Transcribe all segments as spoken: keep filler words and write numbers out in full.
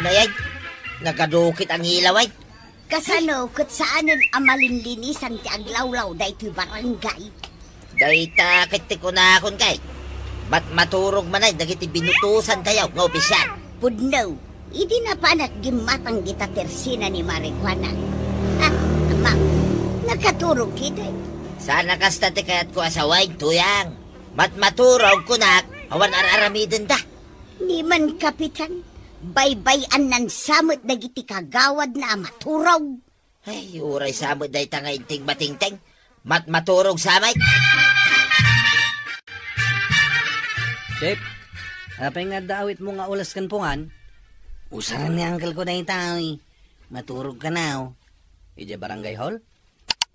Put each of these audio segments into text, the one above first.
Ay, ay, nagadukit ang ilaw, ay. Kasano ket saanen a malinlinisan ti aglawlaw daytoy barangay? Dayta ket ti kunakon kay, mat-, maturog manay dagiti binutusan tayo nga opisyal. Pudno, idi napanak gimmatang dita tersina ni marijuana. Ah, ama, nakaturog kiti. Sana kasta ti kayatko a sawen, Tuyang. Mat-, maturog kunak, awan ar-aramidenda. Ni man, Kapitan, baybay-annan sa met dagiti kagawadna a maturog. Ay, uray sa met dayta nga inting matingting. Mat-, maturog sa met. Chief, apay nga adda awitmo nga ules ken pungan? Usaren ni uncle ko dayta, oy. Maturog kano. Idiay barangay hall?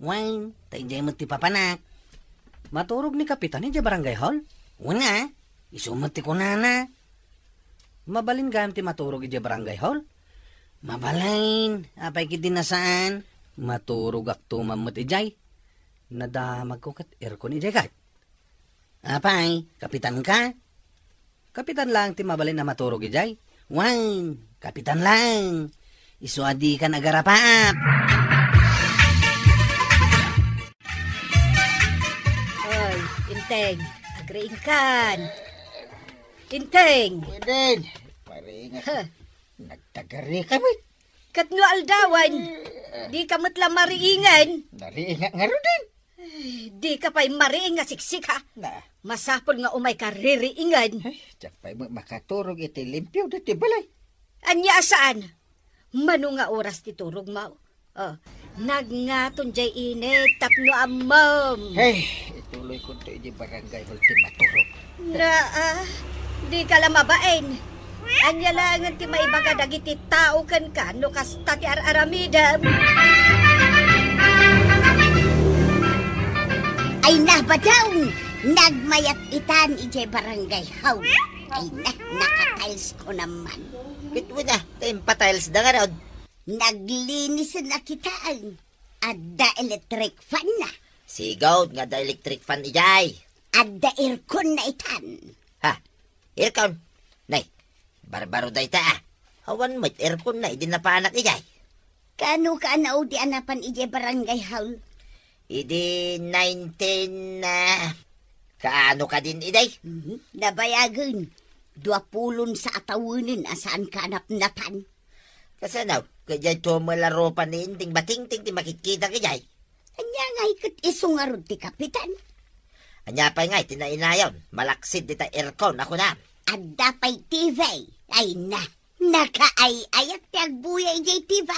Wen, ta idiay met ti papanak. Maturog ni Kapitan idiay barangay hall? Wen a, isu met ti kunana. Mabalin gayam ti maturog idiay barangay hall? Mabalin, apay ketdi a saan? Maturogakto man met idiay. Nadamagko ket aircon idiay ket. Apay, kapitan ka? Kapitan laeng ti mabalin a maturog idiay. Wen, kapitan laeng. Isu a dikan agarapaap. Oy, Inteng, agriingkan. Inteng. Pwede. Pare nga. Huh. Nagtagari kami. Ket no aldawan, dika met la mariingen. Nariingak ngaruden. Ay, dika pay mariing nga siksik, ha? Na. Masapul nga umayka ririingen. Ay, diak pay ma-, makaturog iti limpio ditoy balay. Ania a saan? Mano nga oras ti turogmo? Oh, nagngaton diay init tapno ammom. Hey, ituloykonto idiay barangay hall ti maturog. Naa, dika la mabain. Ania laengen ti maibaga dagiti tao kenka no kasta ti ar-aramidem? Ay na, badong! Nagmayat itan idiay barangay hall. Ay na, naka-tiles ko naman. Ket wen a, ta impatiles da ngarud. Naglinisen a kitaen. Adda electric fan na. Sigaw nga adda electric fan idiay. Adda aircon na itan. Ha? Aircon? Nay, barbaro dayta, ah. Awan met aircon na idi napanak idiay. Kaano ka anaw di anapan idiay barangay hall? Idi nineteen, ah, kaano kadin idiay? Mhm. Nabayagen. Dua pulon sa a tawenen a saan ka napnapan. Kasano? Kadiay tumel a rupa ni Inting Batingting ti makitkitak idiay. Ania ngay ket isu ngarud ti kapitan? Ania pay ngay ti nainayon? Malaksid dita aircon a kunam. Adda pay T V. Ay na, nakaay-ayat ti agbuya idiay T V.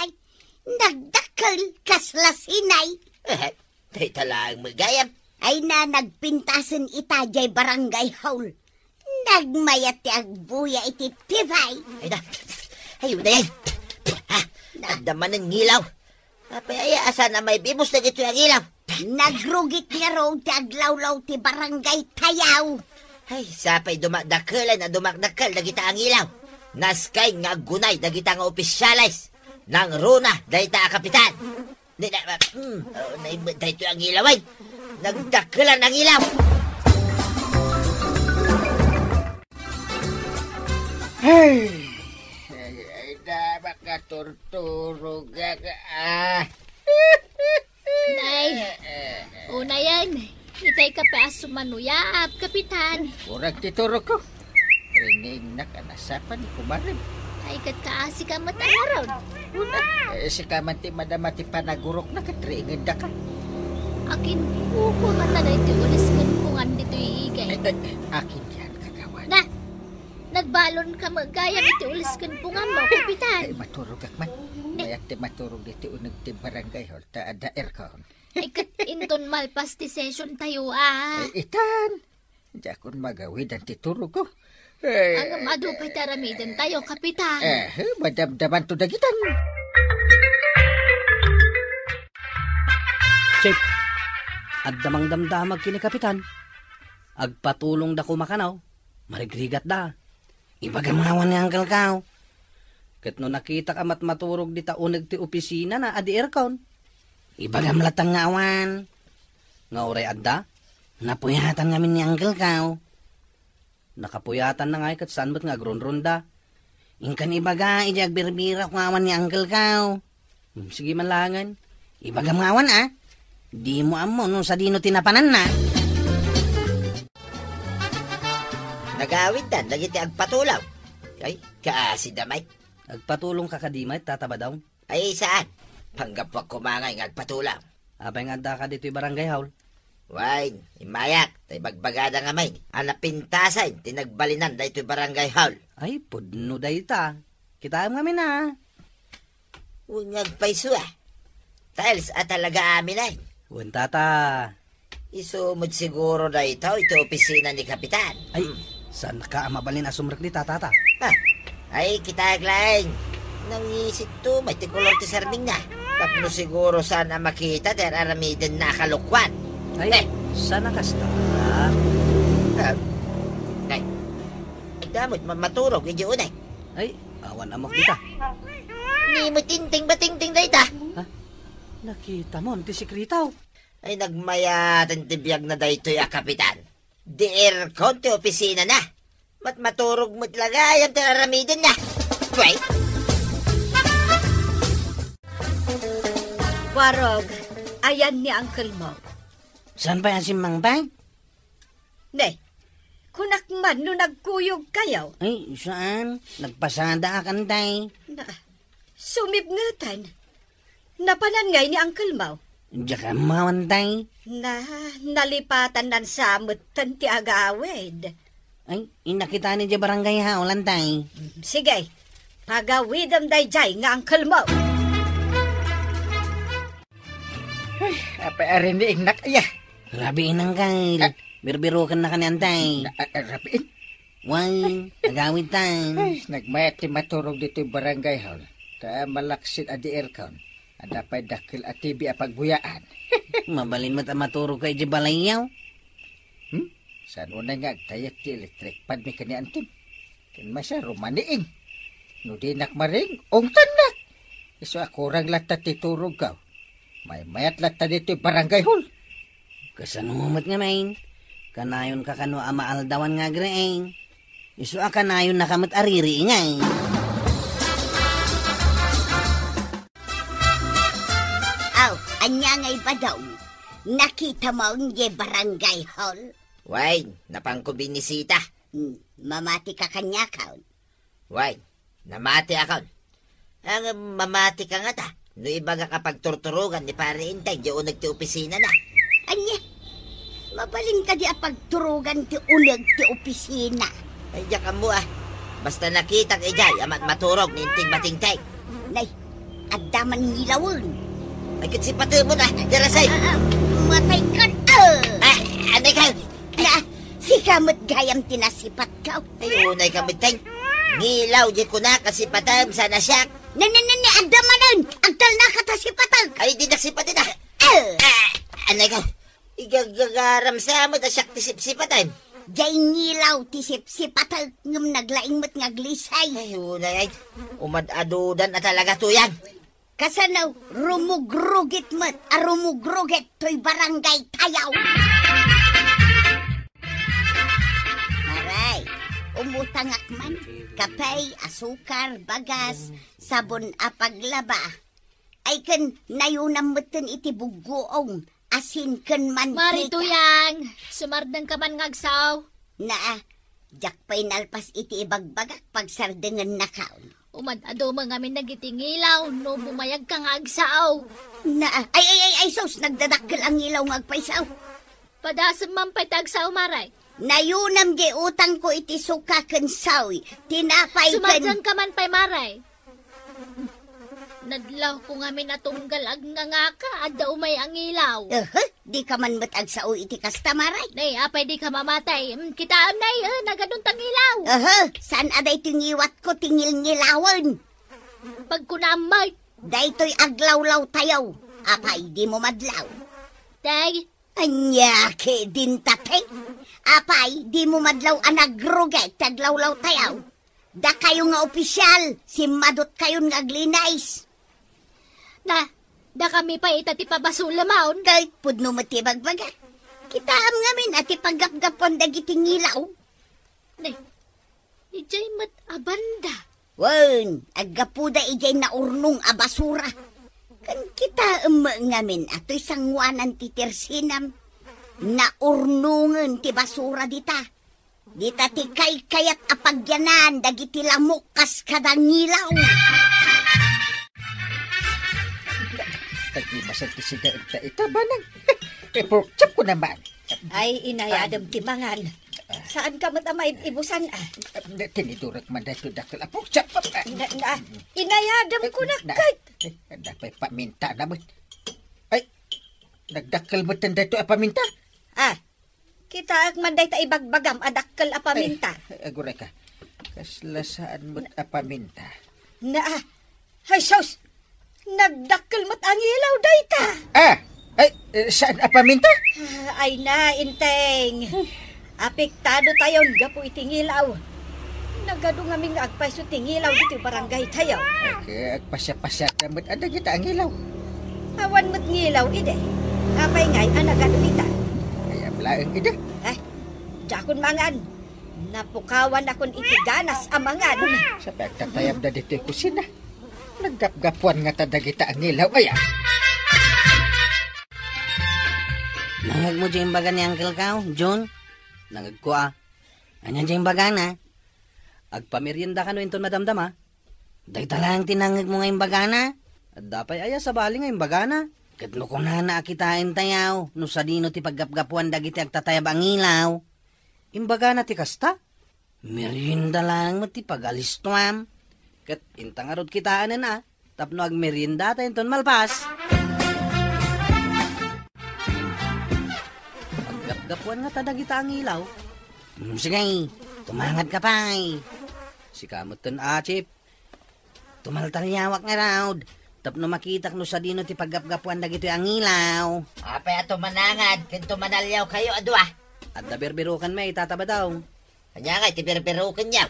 Nagdakkel kasla sinay. Eh, dayta laeng met gayam. Ay na, nagpintasen ita diay barangay hall. Nagmayat ti agbuya iti T V. Ay na. Ay, unay, ay. Ha? Adda manen ngilaw. Apay aya a saan a maibibus dagitoy a ngilaw? Nagrugit ngarud ti aglawlaw ti barangay tayo. Ay, sapay dumakdakkelan a dumakdakkel dagita a ngilaw. Naskay nga aggunay dagita nga opisyales. Nangruna dayta a kapitan. Ni na, hmm, oh, naimbag daytoy a ngilaw, ay. Nagdakkelan a ngilaw. Ay, ay, ay, da, makaturturog ak, ah. Nay, unayen, itay kape a sumanuyab, Kapitan. Urag ti turogko. Riningnak a nasapa ni kumarem. Ay, ket kaasi ka met a ngarud. Una, eh, sika man ti madama ti panagurokna ket riingedda ka. Akin, uko nga taga iti ulis ken pungan ditoy igay. Ay, ay, akin yan, kagawan. Na, nagbalon ka met gayam iti ulis ken pungan mo, Kapitan. Ay, maturog ak man. Ne. Mayat ti maturog iti uneg ti barangay hall, ta adda aircon. Ay, ket inton malpas ti session tayo, ah. Ay, itan. Diakon magawidan ti turogko. Eh, Ang madu pay ti aramiden tayo, Kapitan. Eh, madamdaman to dagitan. Check. Adda mangdamdamag ken ni Kapitan. Agpatulongda koma kano. Marigrigatda. Ibagam nga awan ni Uncle Kao. Ket no nakitak a matmaturog dita uneg ti opisinana a di aircon, ibagam latta nga awan. Nga uray adda, napuyatan ngamin ni Uncle Kao. Nakapuyatanna ngay ket saan met nga agrunrunda. Inkan ibaga, iti agbirbirak nga awan ni uncle kaw. Hmm, sige man langen. Ibagam nga awan, a. Dimo ammo no sadino ti napananna. Nagawiddan dagiti agpatulaw. Ay, kaasi da met. Agpatulongka kadi met, Tata Badong? Ay, saan? Panggapuak koma ngay nga agpatulaw. Apay nga addaka ditoy barangay hall? Wen, immayak, ta ibagbagada ngamin a napintasen ti nagbalinan daytoy barangay hall. Ay, pudno dayta. Kitaem ngamin, a. Wen nga agpayso, a. Tiles a talaga amin, ay. Wen, Tata. Isu met siguro daytoy ti opisina ni Kapitan. Ay, hmm, saanka a mabalin a sumrek dita, Tata? Ah, ay, kitaek laeng. Nangisit to, met ti kolor ti sermingna. Tapno siguro saan a makita ti ar-aramidenna a kalokuan. Ay, eh, saan a kasta? Ah, ay, adda met ma-, maturog idiay uneg. Ay, awan ammok dita. Ni met inting batingting dayta. Ha? Nakitam ti sekreto. Ay, nagmayaten ti biagna daytoy a kapitan. Di aircon ti opisinana. Met maturog met la gayam ti ar-aramidenna. Wait. Warog, ayan ni uncle mo. Saan pay a simmangpet? Ne, kunak man no nagkuyogkayo. Ay, saan? Nagpasadaak, Antay. Na, sumipngetan. Napanan ngay ni uncle mo? Diak ammo, Antay. Na, nalipatannan sa metten ti agawid. Ay, inna kitani diay barangay hall, Antay. Sige, pagawidem daydiay nga uncle mo. Ay, apay a riniingnak aya? Rabiin, uncle. Ah. Birbirokennaka ni Antay. Na, ah, ah, rabiin? Wen, agawidtan. Ay, nagmayat ti maturog ditoy barangay hall. Ta malaksid a di aircon. Adda pay dakkel a T V a pagbuyaan. Mabalin met a maturogka idiay balayyo. Hmm? Saan unay nga agtayek ti electric fan mi ken ni Antim? Ken maysa, rumaniing. No dinak mariing, ungtannak. Isu a kurang latta ti turogko. Maymayat latta ditoy barangay hall. Kasano met ngamin? Kanayonka kano a maaldawan nga agriing? Isu a kanayonnaka met a ririingay. Aw, ania ngay, Badong? Nakitam ngay diay barangay hall? Wen, napanko binisita. Hmm, mamatika kaniakon? Wen, namatiakon. Ngem mamatika ngata no ibagak a pagturturogan ni Pare Enteng diay uneg ti opisinana. Ania? Mabalin kadi a pagturogan ti uneg ti opisina? Ay, diak ammo, a. Basta nakitak idiay a mat-, maturog ni Enteng Matingteng. Nay, adda man ngilawen. Ay, ket sipatemon, a. Darasay. Ah, ah, matay kan, ah! Ah, anay ka? Na, sika met gayam ti nasipatko. Ay, unay ka met, Teng. Ngilaw diay kunak a sipatem, saan a siak. Ne, ne, ne, ne, adda manen! Agtalnaka ta sipatek! Ay, dinak sipatek, a. Eh! Ah, anay ka? Igagagaram sa met a siak ti sipsipatem. Diay ngilaw ti sipsipatek, ngem naglaing met nga aglisay. Ay, unay, ay. Umad-adudan a talaga to yan. Kasano, rumugrugit met a rumugrugit toy barangay tayo. Aray, umutangak man, kape, asukar, bagas, sabon a paglaba. Ay ken nayunam metten iti buggoong, asin ken mantika. Mari Tuyang, sumardengka man nga agsao. Naa, diak pay nalpas iti ibagbagak, pagsardengennakon. Umad-adu met ngamin dagiti ngilaw no bumayagka nga agsao. Na, ay, ay, ay, ay, sus, nagdadakkel a ngilaw nga agpayso. Padasem man pay ti agsao, Mare. Nayunam diay utangko iti suka ken sawi, tinapay ken... Sumardengka man pay, Mare. Nadlawko ngamin a tunggal agngangaka, adda umay a ngilaw. Aha. Dika man met agsao iti kasta, Mare? Nay, apay dika mamatay? Mm, kitaem, nay, eh, nagadun ta ngilaw. Aha, saan a daytoy ngiwatko ti ngilngilawen? Pagkunam met. Daytoy aglawlaw tayo. Apay, dimo madlaw? Tay. Ania ketdin ta, tay? Apay, dimo madlaw a nagrugi ti aglawlaw tayo? Dakayo nga opisial, simmadutkayon nga aglinis. Na, dakami pay ita ti pabasolem, a? Ket pudno met ti ibagbagak. Kitaem ngamin a ti paggapgapuan dagiti ngilaw. Nay, idiay met a banda, Wen, aggapuda idiay naurnong a basura. Ken kitaem met ngamin a toy sangoanan ti tersinam, naurnongen ti basura dita. Dita ti kaykayat a pagyanan dagiti lamok kas kada ngilaw. Tagibasag ti sigaem ta ita, Banang. E, pork chop ko naman. Ay, inayadem ti mangan. Saan ka met a maib-ibusan, ah? Tinidorek man daytoy dakkel a pork chop. Na, na, inayadem ko na, na, ket. Adda pay paminta na met. Ay, nagdakkel met daytoy a paminta? Ah, kitaek man dayta ibagbagam a dakkel a paminta. Ay, aguray ka. Kasla saan met a paminta? Na, ah, ay, sus! Nagdakkel met a ngilaw dayta. Ah! Ay, eh, saan a paminta? Ah, ay na, Inteng. Apektado tayon gapu iti ngilaw. Nagadu ngamin nga agpayso ti ngilaw ditoy barangay tayo. Okay, agpasiapasiat met a dagita a ngilaw. Awan met ngilaw idi. Apay ngay a nagadu ita? Ay, ablaeng idi. Eh, dakon mangan. Napukawan akon iti ganas a mangan. Sa pagtatayabda ditoy kusina. Naggapgapuan ngata dagita a ngilaw aya. Nangegmo diay imbaga ni Uncle Kao, Jun? Nangegko a. Ania diay imbagana? Agpamerienda kano inton madamdama? Dayta laeng ti nangegmo nga imbagana? Adda pay aya sabali nga imbagana? Ket no kunana a kitaentayo, no sadino ti paggapgapuan dagiti agtatayab a ngilaw? Imbagana ti kasta? Merienda laeng met ti pagalistuam. Ket inta ngarud kitaenen a, tapno agmeriendata inton malpas. Paggapgapuan ngata dagita a ngilaw. Hmm, sige, tumangadka pay. Sika metten, Achip. Tumaltaliawak ngarud, tapno makitak no sadino ti paggapgapuan dagitoy a ngilaw. Apay a tumanangad ken tumanaliawkayo a dua? Adda berberokanmi, Tata Badong. Ania ngay ti berberokanyo?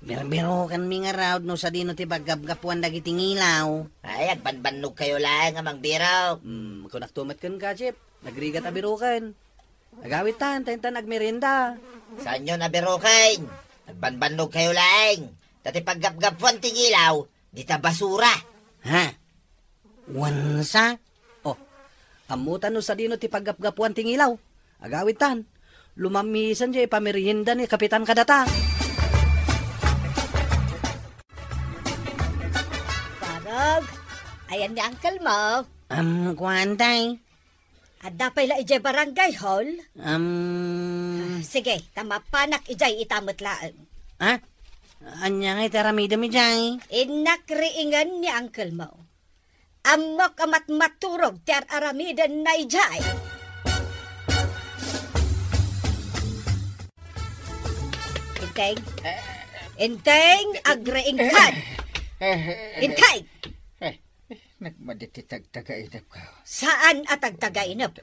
Berberokanmi ngarud no sadino ti paggapgapuan dagiti ngilaw. Ay, agbanbannogkayo laeng a mangbirok. Hmm, kunakto met kenka, Chip. Nagrigat a biroken. Agawidtan, ta intan agmerienda. Saanyo a biroken? Agbanbannogkayo laeng. Ta ti paggapgapuan ti ngilaw, dita basura. Ha? Wansa? Oh, ammotan no sadino ti paggapgapuan ti ngilaw. Agawidtan. Lumamisan diay pamerienda ni Kapitan kadata. Barog, ayan ni uncle mo. Am, kuan, tay. Adda pay la idiay barangay hall? Am. Ah, sige, ta mapanak idiay ita met laeng. Ha? Ania ngay ti aramidem idiay? Innak riingen ni uncle mo. Ammok a matmaturog ti ar-aramidenna idiay. Inteng? Inteng, agriingkan! Inteng! Nagmadi ti tagtagainepko. Saan a tagtagainep?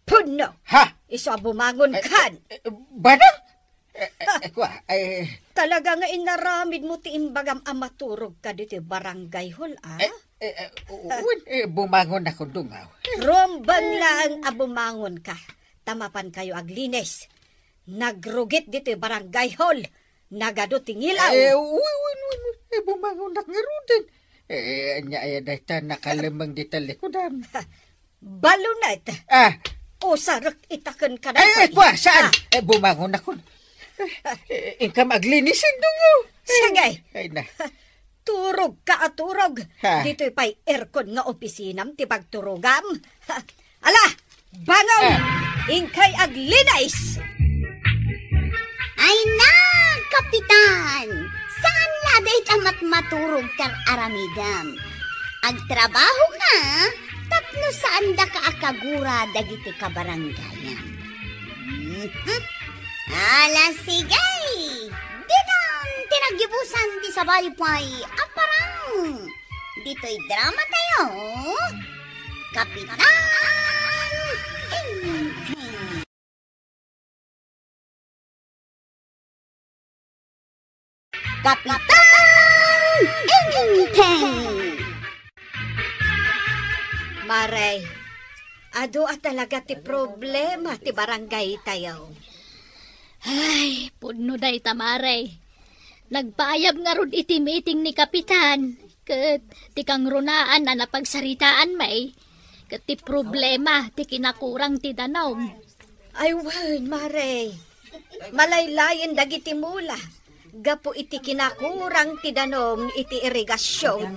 Pudno! Ha? Isu a bumangon kan! Eh, eh, Badang? Eh, eh, eh, kua, eh. Talaga nga inaramidmo ti imbagam a maturogka ditoy barangay hall, ah? Eh, eh, eh, u-, wen, eh, bumangon ako dungaw. Rumbeng laeng a bumangonka, ta mapankayo aglinis. Nagrugit ditoy barangay hall. Nagadu ti ngilaw. Eh, uy, uy, uy, uy. Eh, bumangonak ngaruden. Eh, ania aya dayta nakalemmeng dita likudan? Balunet. Ah. Usarek ita ken kadagitoy. Eh, eh, kua, saan? Ah. Eh, bumangonakon. Eh, eh, inkam aglinisin, dungo. Sige. Ay, na. Turogka a turog. Ha? Ditoy pay aircon nga opisinam ti pagturogam. Ha? Ala, bangon! Ah. Inkay aglinis! Ay na, Kapitan! Saan la dayta matmaturog ti ar-aramidem? Agtrabaho ka tapno saandaka a kagura dagiti kabarangayam. Mhm. Ala, sige! Ditan ti naggibusan ti sabali pay a parang ditoy drama tayo, Kapitan Enteng. Kapitan Enteng. Mare, adu a talaga ti problema ti barangay tayo. Ay, pudno dayta, Mare. Nagpaayab ngarud iti meeting ni Kapitan, ket ti kangrunaan a napagsaritaan met, ket ti problema ti kinakurang ti danum. Ay, wen, Mare. Malaylayen dagiti mula gapu iti kinakurang ti danum iti irigasion.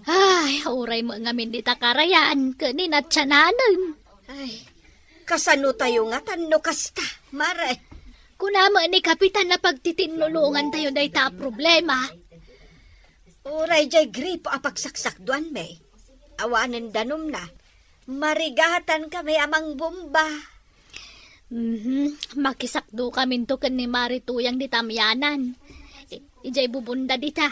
Ay, uray met ngamin dita karayan ken ni natiananem. Ay, kasano tayo ngatan no kasta, Mare? Kuna met ni Kapitan a pagtitinnulongan tayo dayta a problema. Uray jay gripo a pagsaksakduanmi. Awanen danumna. Marigatan kami a mangbomba. Mhm. Makisakdo kaminto ken ni Mari Tuyang dita amianan. I-, ijay bubunda dita.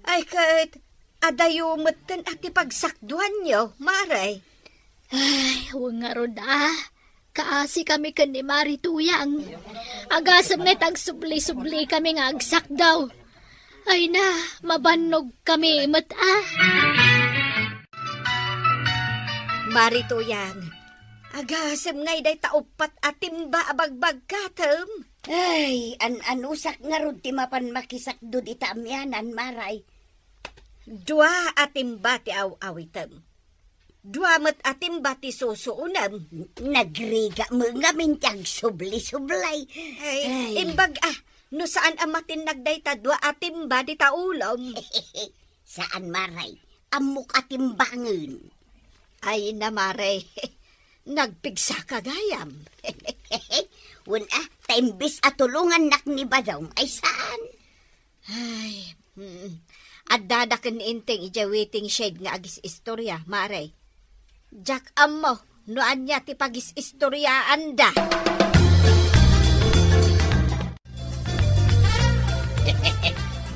Ay, ket adayo metten a ti pagsakduanyo, Mare. Ay, wen ngarud a. Kaasi kami ken ni Mari Tuyang. Agasem nga ita agsubli-subli kami nga agsakdo. Ay na, mabannog kami met a. Mari Tuyang, agasem nga iday ta uppat a timba a bagbagkatem. Ay, an-anusak ngarud ti mapan makisakdo dita amianan, Maray. Dua a timba ti aw-awitem. Dua met a timba ti susuonem. Nagriga met ngamin ti agsubli-subli. Ay, Ay. Imbag a, no saan a matinnag dayta dua a timba dita ulom. Saan, Maray. Ammok a timbangen. Ay na, Mare. Nagpigsaka gayam. Wen a, ta imbes a tulongannak ni Badong, ay saan? Ay, mm. Addada ken ni Enteng idiay waiting shed nga agis-istorya, Mare. Diak ammo no ania ti pagis-istoryaanda.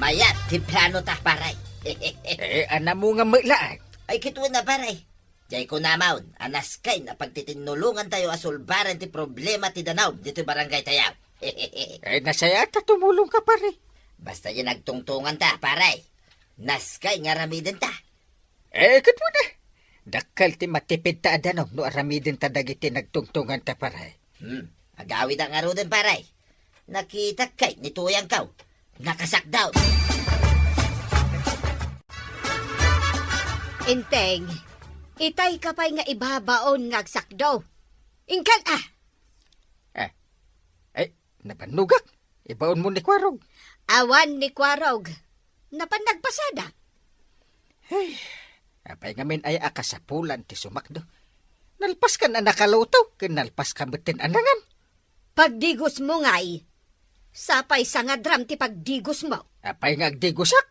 Mayat ti planota, Pare. Eh, anam nga met laeng. Ay, kitaem, Pare. Jay kunamon a naskay a pagtitinnulongantayo a sulbaren ti problema ti danum ditoy barangaytayo. Eh, nasayaat ta tumulongka, Pare. Basta diay nagtungtonganta, Pare. Naskay nga aramidenta. Eh, ket wen a. Dakkel ti matipidta a danum no aramidenta dagiti nagtungtonganta, Pare. Hmm, agawidak ngaruden, Pare. Nakitak kay ni Tuyangko. Nakasakdo. Enteng, itayka pay nga ibabaon nga agsakdo. Inkan a! Eh, ay, nabannogak. Ibaonmo ni Kuarog. Awan ni Kuarog. Napan nagpasada. Ay, apay ngamin aya a kasapulan ti sumakdo. Nalpaskan a nakaluto, ken nalpaska metten a nangan. Pagdigosmo ngay. Sapay sangadram ti pagdigosmo. Apay nga agdigosak?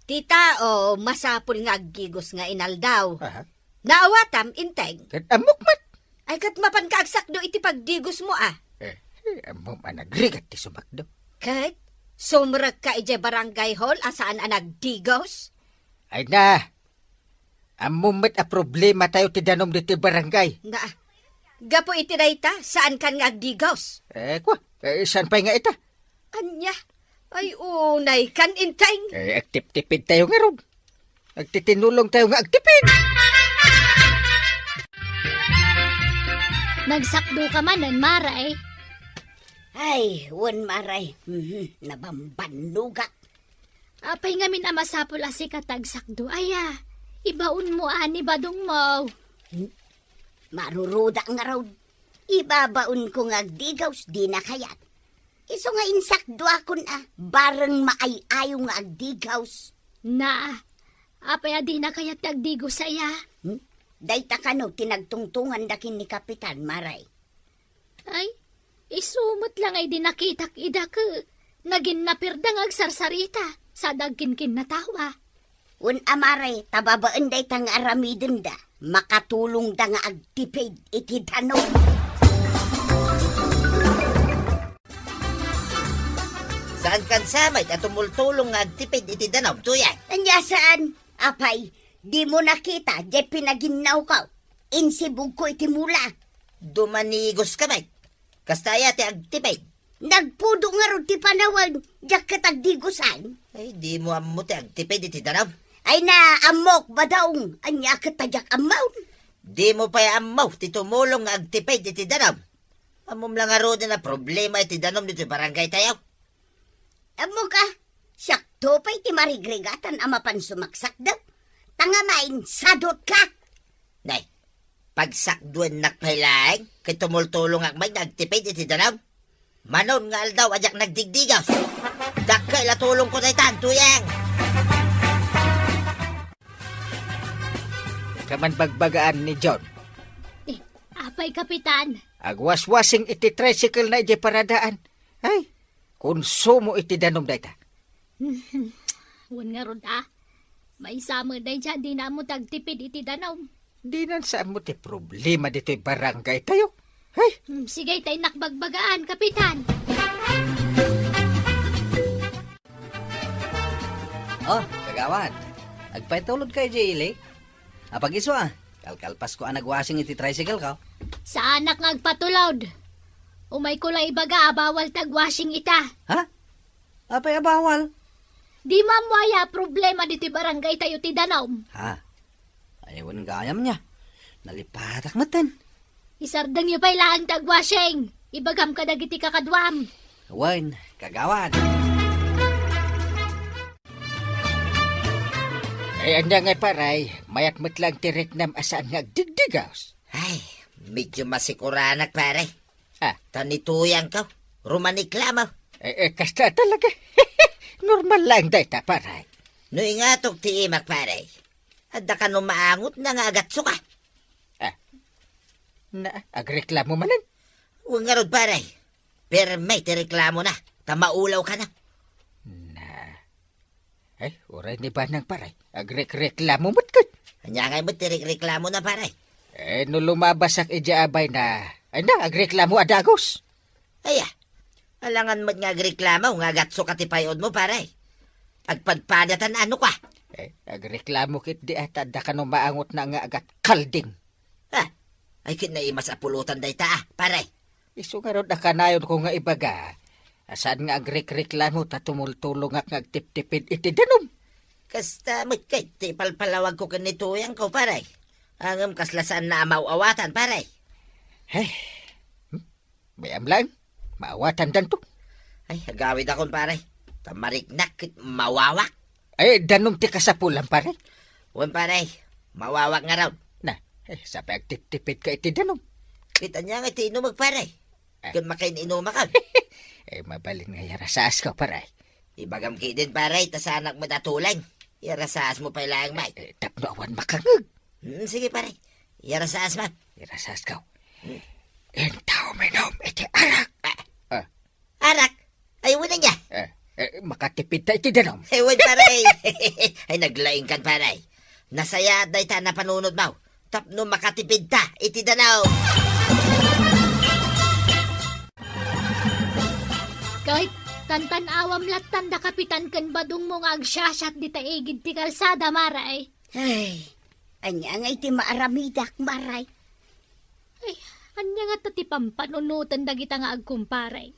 Ti tao, masapul nga agdigos nga inaldaw. Aha. Naawatam, Enteng. Ket ammok met. Ay, ket mapanka agsakdo iti pagdigosmo a. Eh, eh, ammom a nagrigat ti sumakdo. Ket, sumrekka idiay barangay hall a saan a nagdigos? Ay na, ammom met a problematayo ti danum ditoy barangay. Na, gapu iti dayta, saankan nga agdigos? Eh, kua, eh, saan pay nga ita? Ania? Ay, unaykan, Enteng. Eh, agtiptipidtayo ngarud. Agtitinulongtayo nga agtipid. Nagsakdoka manen, Maray? Ay, wen, Maray. Mhm, nabambannogak. Apay ngamin a masapul a sika ti agsakdo, aya? Ibaonmo a ni Badongmo. Hmm? Maruruda ngarud. Ibabaonko nga agdigos, dina kayat. Isu nga insakduakon a, bareng maay-ayo nga agdigos. Na, apay a dina kayat ti agdigos aya? Hmm? Dayta kano ti nagtungtonganda ken ni Kapitan, Maray. Ay, isu met la nga idi nakitak ida ket naginnapirda nga agsarsarita, sada agkinkinnatawa. Wen a, Maray, ta babaen dayta nga aramidenda, makatulongda nga agtipid iti danum. Saankan sa met a tumultulong nga agtipid iti danum, Tuyang? Ania saan? Apay, dimo nakita, diay pinaginnawko. Insibugko iti mula. Dumanigos ka met. Kasta aya ti agtipid? Nagpudo ngarud ti panawen, diak ket agdigosan. Ay, dimo ammo ti agtipid iti danum? Ay na, ammok, Badong, ania ket ta diak ammo? Dimo pay ammo ti tumulong nga agtipid iti danum? Ammom la ngaruden a problema iti danum ditoy barangaytayo? Ammok a, siakto pay ti marigrigatan a mapan sumaksakdo. Ta ngem, sadot ka. Nay, pagsakduennak pay laeng, ket tumultulongak met nga agtipid iti danum. Manon nga aldaw a diak nagdigdigaw. Dakkel a tulongko daytan, Tuyang. Kaman bagbagaan ni John. Eh, apay, Kapitan? Agwaswasing iti tricycle na idiay paradaan. Ay, konsumo iti danum dayta. Wen ngarud a. Maysa met dayta, dina ammo ti agtipid iti danum. Dinan sa ammo ti problema ditoy barangay tayo. Ay! Hmm, sige, ta innak bagbagaan, Kapitan. Oh, kagawad. Agpaitulod ka idiay ili? Apag-isu a, kalkalpasko a nagwasing iti tricycle ko. Saanak nga agpatulod. Umayko la ibaga a bawal ti agwasing ita. Ha? Apay a bawal? Dimo ammo aya a problema ditoy barangay tayo ti danum? Ha? Ay, wen gayam nia. Nalipatak metten. Isardengyo pay laeng ti agwasing. Ibagam kadagiti kakaduam. Wen, kagawad. Ay, ania ngay, pare, mayat met laeng ti riknam a saan nga agdigdigaws. Ay, medyo masikuranak, pare. Ah. Ta ni Tuyangko, rumaniklamo. Eh, eh, kasta talaga. Normal laeng dayta, pare. No ingatok ti imak, pare, adda kano maangotna nga agatsuka. Ah. Na, agreklamo manen? Wen ngarud, pare. Perme ti reklamona, ta maulaw kano. Na. Ay, uray ni Banang, pare. Agrekreklamo met ket. Ania ngay met ti rekreklamona, pare? Eh, no lumabasak idiay abayna, ay na, agreklamo a dagus. Aya, alangan met nga agreklamo nga agatsuka ti pay-odmo, pare. Agpadpadatan a no kua? Eh, agreklamo ketdi a ta adda kano maangotna nga agatkalding. Ah, ay ket naimas a pulutan dayta, ah, pare. Isu ngarud a kanayonko nga ibaga a saan nga agrekreklamo ta tumultulongak nga agtiptipid iti danum. Kasta met ket ti ipalpalawagko ken ni Tuyangko, pare. Ngem kasla saanna a maaw-awatan, pare. Ay, hmm? Bay-am laeng, maawatandanto. Ay, agawidakon, pare. Ta mariknak ket mawawak. Ay, danum ti kasapulan, pare? Wen, pare. Mawawak ngarud. Na, eh, sapay agtiptipidka iti danum. Ket ania ngay ti inumek, pare? Ah. Ket makain-inumak, ah. Eh, mabalin nga iyarasaasko, pare. Ibagam ketdin, pare, ta saanak met a tuleng. Iyarasaasmo pay laeng met. Eh, tapno awan makangeg. Hmm, sige, pare. Iyarasaasmo. Iyarasaasko. Hmm. Inta uminom iti arak. Ah. Ah. Arak? Ay, wen ania? Eh, eh, makatipidta iti danum. Ay, wen, pare. Ay, naglaingkan, pare. Nasayaat dayta a napanunotmo tapno makatipidta iti danum. Ket, tantan-awam lattan da Kapitan ken badongmo nga agsiasiat dita igid ti kalsada, Mare. Ay, ania ngay ti maaramidak, Mare? Ay, ania ngata ti pampanunoten dagita nga agkumpare?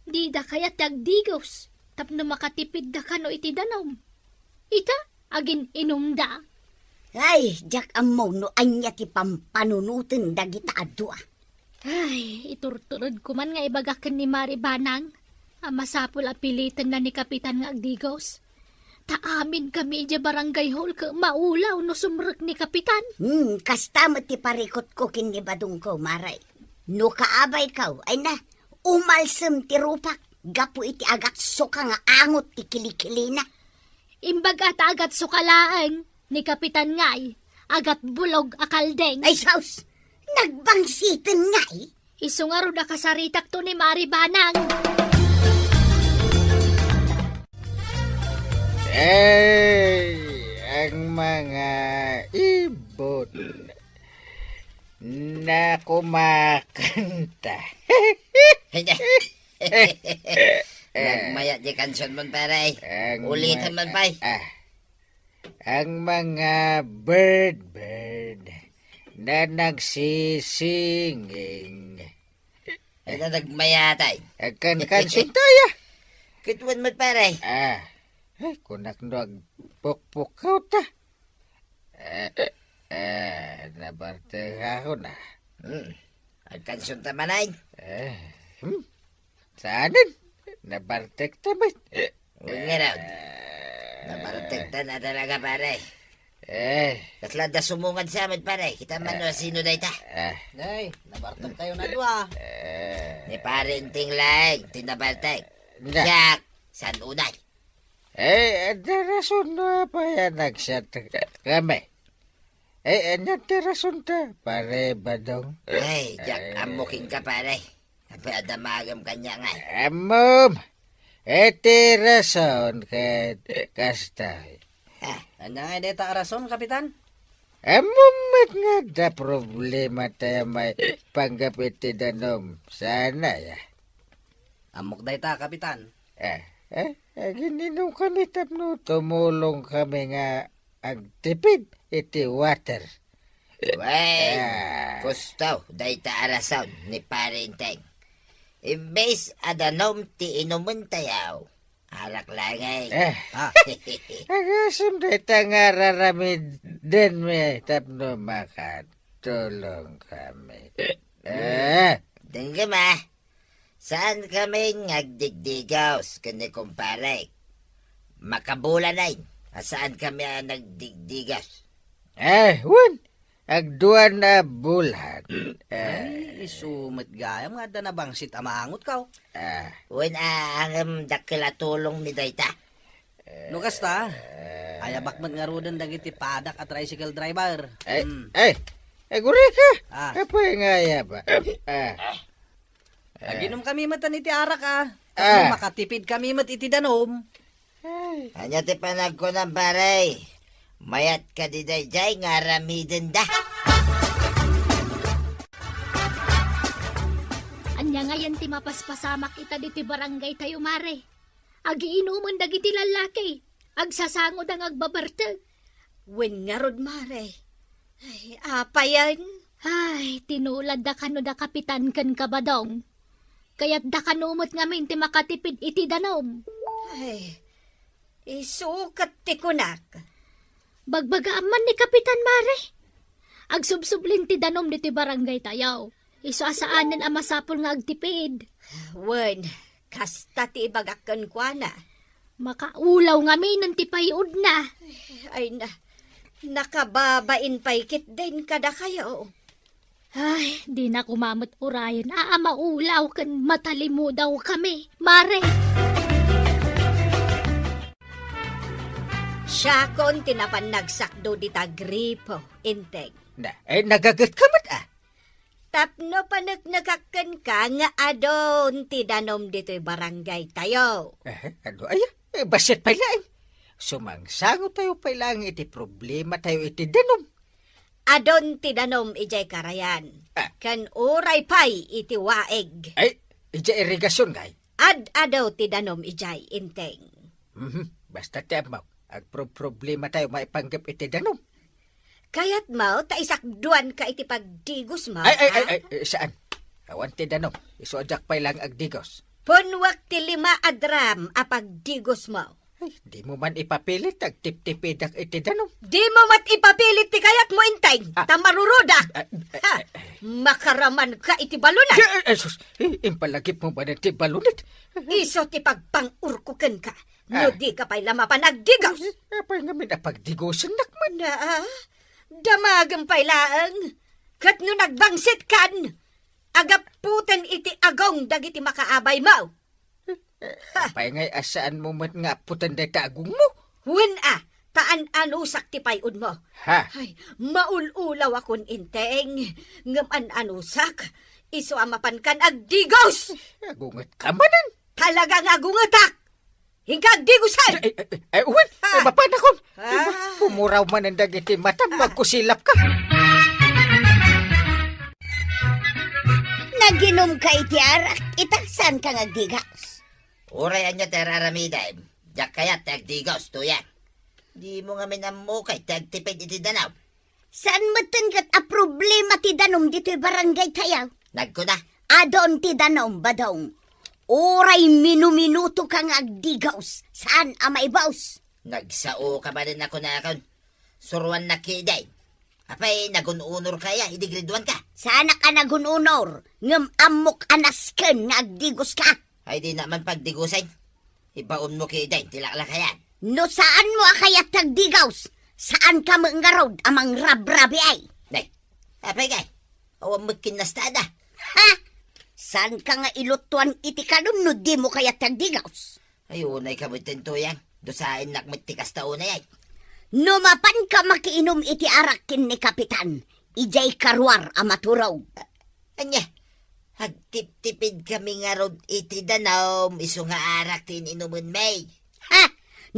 Dida kayat ti agdigos tapno makatipidda kano iti danum. Ita, agin-inumda. Ay, diak ammo no ania ti pampanunoten dagita a dua. Ay, iturturedko man nga ibagak ken ni Mari Banang a masapul a pilitenna ni Kapitan nga agdigos. Ta amin kami idiay barangay hall ket maulaw no sumrek ni Kapitan. Hmm, kasta met ti parikutko ken ni badongko, Mare. No kaabayko, ay na, umalsem ti rupak gapu iti agatsuka nga angot ti kilikilina. Imbag a ta agatsuka laeng, ni Kapitan ngay, agatbulog a kaldeng. Ay, sus! Nagbangsiten ngay? Isu ngarud a kasaritakto ni Mari Banang. Ay, ang mga ibon na kumakanta. Nagmayat di kansion mon, pare. Ang Ulitan ma-, man, pay. Ah. Ang mga bird-bird na nagsisinging. Ay, na nagmayatay. Agkankansion tayo. Ket wen met, pare. Ah. Ay, kunak no agpukpukaw ta. Eh, eh, nabarteng ako na. Hmm. Agkansion ta manen. Eh, hmm. Saanen? Nabartekta met. Wen ngarud. Nabartekta na talaga, pare. Eh. Kasla adda sumungad sa amin, pare. Kita man no sino dayta. Eh. Nay, nabartek tayo na dua. Eh. Ni Pare Enteng laeng ti nabartek. Na. Siak, saan unay? Eh, adda rason no apay a nagsiat kami. Eh, ania ti rasonta, Pare Badong? Ay, diak ammo kenka, pare. Apay a damagem kaniak ngay? Ammom, iti rason ket kasta. Ah. Ania ngay dayta a rason, Kapitan? Ammom met nga adda problema tayo maipanggep iti danum. Saan aya? Ammok dayta, Kapitan. Eh, eh, agin-inom kami tapno tumulong kami nga agtipid iti water. Wen, ah, kusto, dayta a rason ni Pare Enteng. Imbes a danum ti inumen tayo, arak laeng. Eh. Ah. Agasem dayta nga raramidenmi tapno makatulong kami. Eh. Denggem a. Saan kami nga agdigdigos ken ni kumparek? Makabulan a saan kami a nagdigdigos. Eh, wen, agduan a bulan. Eh. Ay, isu met gayam nga adda nabangsit a maangot, kaw. Ah. Wen a, ngem dakkel a tulongmi dayta. No kasta, eh, ayabak met ngaruden dagiti padak a tricycle driver. Ay, hmm, ay, ay, gurika. Ah. Apay nga ayaba? Ah. Aginom kami met iti arak, ah. Ah. Tapno makatipid kami met iti danum. Ay. Ania ti panagkunam, pare? Mayat kadi daydiay nga aramidenda. Ania ngayen ti mapaspasamak ita ditoy barangay tayo, Mare? Agiinumen dagiti lallaki, agsasangoda nga agbabarteg. Wen ngarud, Mare. Ay, apayen? Ay, tinuladda kano da Kapitan ken Kabadong. Kayatda kano met ngamin ti makatipid iti danum. Ay, isu ket ti kunak. Bagbagaam man ni Kapitan, Mare. Agsubsublin ti danum ditoy barangay tayo. Isu a saanen a masapul nga agtipid. Wen, kasta ti ibagak kenkuana. Makaulaw ngamin ti payudna. Ay na, nakababain pay ketdin kadakayo. Ay, dina koma met urayen a, a maulaw ken matalimudaw kami, Mare. Siakon ti napan nagsakdo dita gripo, Enteng. Na, eh, nagagetka met, ah. Tapno paneknekak kenka nga adun ti danum ditoy barangay tayo. Eh, adu aya? Eh, bassit pay laeng. Sumangsango tayo pay laeng iti problema tayo iti danum. Adun ti danum idiay karayan. Ah. Ken uray pay iti waig. Ay, idiay irigasion, ngay? Ad-adu ti danum idiay, Enteng. Mhm. Basta ti ammok, agproproblema tayo maipanggep iti danum. Kayatmo ta isakduanka iti pagdigosmo, ay, ay, ha? Ay, ay, ay, saan. Awan ti danum. Isu a diak pay laeng agdigos. Punnuak ti lima a dram a pagdigosmo. Ay, dimo man ipapilit, agtiptipidak iti danum. Dimo met ipapilit ti kayatmo, Enteng, ah, ta marurudak. Ah, ah, ha! Ah, ah. Makaramanka iti balunat. Di, ay, ay, sus, i-, impalagipmo man ti balunat. Isu ti pagpang-urko kenka. No, ah, dika pay la mapan agdigos. Apay ngamin a pagdigosennak met? Na, ah, damagem pay laeng. Ket no nagbangsitkan, agaputen iti agong dagiti makaabaymo. Eh, apay ngay a saanmo met nga aputen dayta agongmo? Wen a, ta an-anusak ti pay-udmo. Ha? Ay, maul-ulawakon, Enteng, ngem an-anusak, isu a mapankan agdigos. Agungetka manen? Talaga nga agungetak! Inka agdigosen! Ay, ay, ay, ay, wen, ah, ay, mapanakon! Ah. Ay, ma-, pumuraw manen dagiti matam, ah, agkusilapka. Naginumka iti arak, ita, saanka nga agdigos? Uray ania ti ar-aramidem, diak kayat ti agdigos, Tuyang. Dimo ngamin ammok ti agtipid iti danum. Saan metten ket a problema ti danum ditoy barangay tayo. Nagkuna. Adun ti danum, Badong. Uray minuminutoka nga agdigos, saan a maibus. Nagsaoka manen a kunakon. Suroannak ketdin. Apay, nagun-unorka aya idi graduanka? Saanak a nagun-unor, ngem ammok a nasken nga agdigoska. Ay, dina man pagdigusen. Ibaonmo ketdin ti laklakayan. No saanmo a kayat ti agdigus, saanka met ngarud a mangrabrabii. Nay, apay ngay? Awan met kinastada. Ha? Saanka nga ilutuan iti kanum no dimo kayat ti agdigus? Ay, unayka met, Tuyang. Dusaennak met ti kasta unay ay. No mapanka makiinum iti arak ken ni Kapitan, idiay karuar a maturog. Ania, agtiptipidkami ngarud iti danum, isu nga arak ti in-inumenmi. Ha?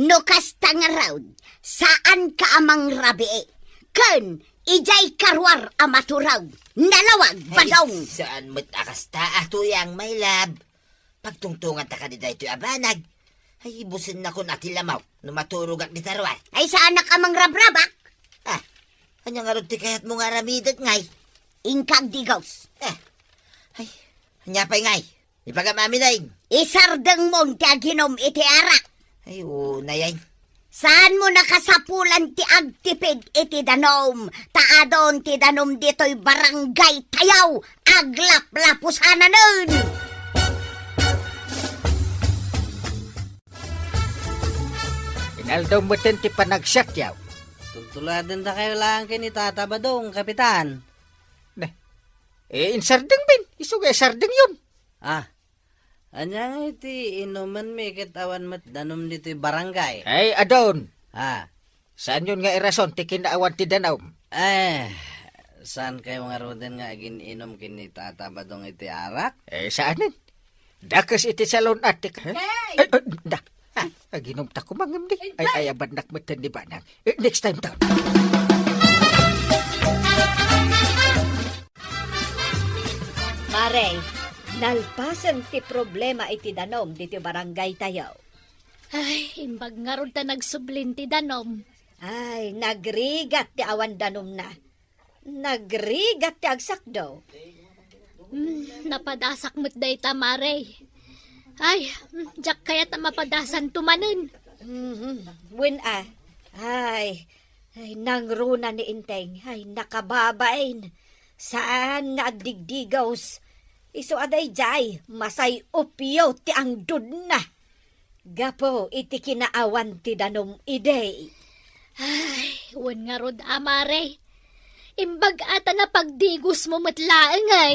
No kasta ngarud, saanka a mangrabii. Ken idiay karuar a maturog. Nalawag, ay, badong. Saan met a kasta, a, Tuyang, my love. Pagtungtunganta kadi daytoy a banag. Ay, busennakon a ti lamaw no maturogak dita ruar. Ay, saanak a mangrabrabak? Ah, ania ngarud ti kayatmo nga aramidek, ngay? Inka agdigus. Ah, ay, ania pay, ngay? Ipagam-amin, ay. Isardengmon ti aginum iti arak. Ay, unay ay. Saanmo nakasapulan ti agtipid iti danum, ta adun ti danum ditoy barangay tayo, aglaplapusananen. Inaldaw metten ti panagsiakyaw. Tultuladen dakayo laeng ken ni Tata Badong, Kapitan. Ne, eh, insardeng bin, isu nga isardeng yun. Ah, ania ngay ti inumenmi ket awan met danum ditoy barangay? Ay, adun. Ah. Saanyon nga irason ti kinaawan ti danum? Eh, saan kayo ngaruden nga agin-inum ken ni Tata Badong iti arak? Eh, saanen? Dakes iti salon-at ti ka-, Hey! Ay, ay, da. Ah, aginum ta kumangem di. Ay, Hey! Ayabannak met ni Banang. Eh, next time ta. Mare, nalpasen ti problema iti danum diti barangay tayo. Ay, imbag ngarud ta nagsublin ti danum. Ay, nagrigat ti awan danumna. Nagrigat ti agsakdo. Mm, napadasak met dayta, Mare. Ay, mm, diak kayat a mapadasanto manen. Mhm. Wen a. Ay, ay, nangruna ni Enteng. Ay, nakababain. Saan nga agdigdigaws. Isu a daydiay, masay-opyo ti angdudna. Gapu iti kinaawan ti danum idi. Ay, wen ngarud a, Mare. Imbag a ta napagdigusmo met laeng, ay.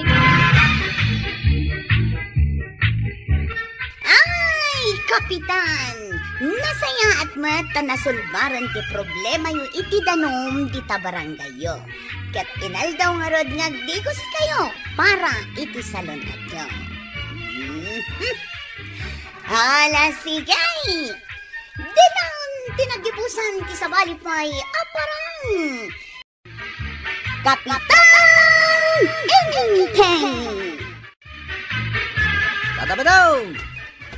Ay, Kapitan! Nasayaat met ta nasolbaran ti problemayo iti danum dita barangayyo. Ket inaldaw ngarud nga agdigoskayo para iti salun-atyo. Mhm. Ala, sige! Ditan ti nagibusan ti sabali pay a parang Kapitan Enteng! Tata Badong!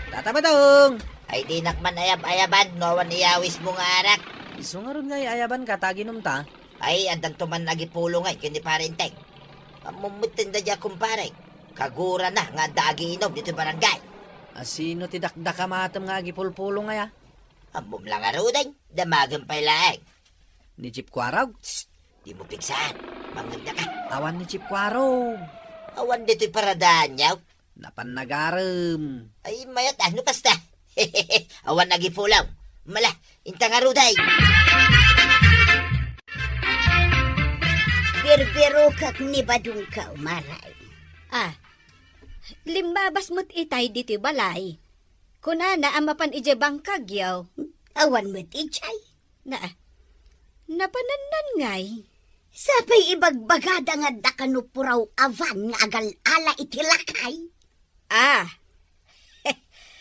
Tata Badong! Ay, dinak man ayab-ayaban no awan iyawismo nga arak. Isu ngarud nga ayabanka ta aginumta. Ay, addanto man agipulong ay ken ni Pare Enteng. Ammom metten daydiay a kumpare. Kagurana nga adda agiinum ditoy barangay. A, sino ti dakdakamatem nga agipulpulong aya? Ammom la ngaruden, damagen pay laeng. Ni Chief Kuarog? Psst! Dimo pigsaen. Mangngegda ka. Awan ni Chief Kuarog. Awan ditoy paradaanyo? Napan nagarem. Ay, mayat, ah, no kasta. Awan agipulong. Mala, inta ngaruden. Birbirokak ni Badongko, Mare. Ah, limmabas met itay ditoy balay. Kunana a mapan idiay bangkagyo. Awan met idiay. Na, napanannan ngay? Sapay ibagbagada nga adda kano puraw a van nga agal-ala iti lakay. Ah,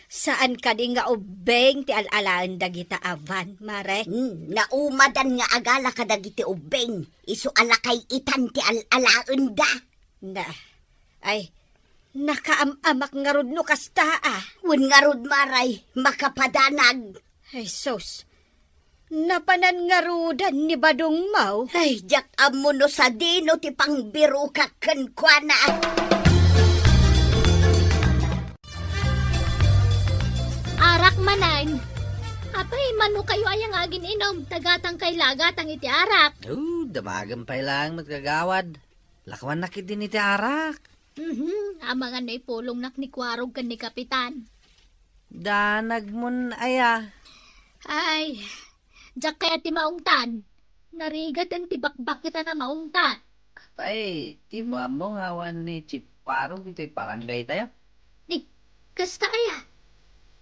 saan kadi nga ubbing ti al-alaen dagita a van, Mare? Hmm, naumadan nga agala kadagiti ubbing, isu a lakay itan ti al-alaenda. Na, ay, nakaam-amak ngarud no kasta, ah. Wen ngarud, Mare, makapadanag. Ay, sus. Napanan ngaruden ni Badong Mau. Ay, diak ammo no sadino ti pangbirokak kenkuana. Arak manen. Apay, mano kayo aya nga agin-inum, ta gatang kay la gatang iti arak. Oh, damagen pay laeng met kagawad. Lakuannak idin iti arak. Mhm, amangan no ipulongnak ni Kuarog ken ni Kapitan. Danagmon aya. Ay, diak kayat ti maungtan. Narigaten ti bakbaketna a maungtan. Ay, dimo ammo nga awan ni Chief Warog iti barangaytayo? Ni, kasta aya?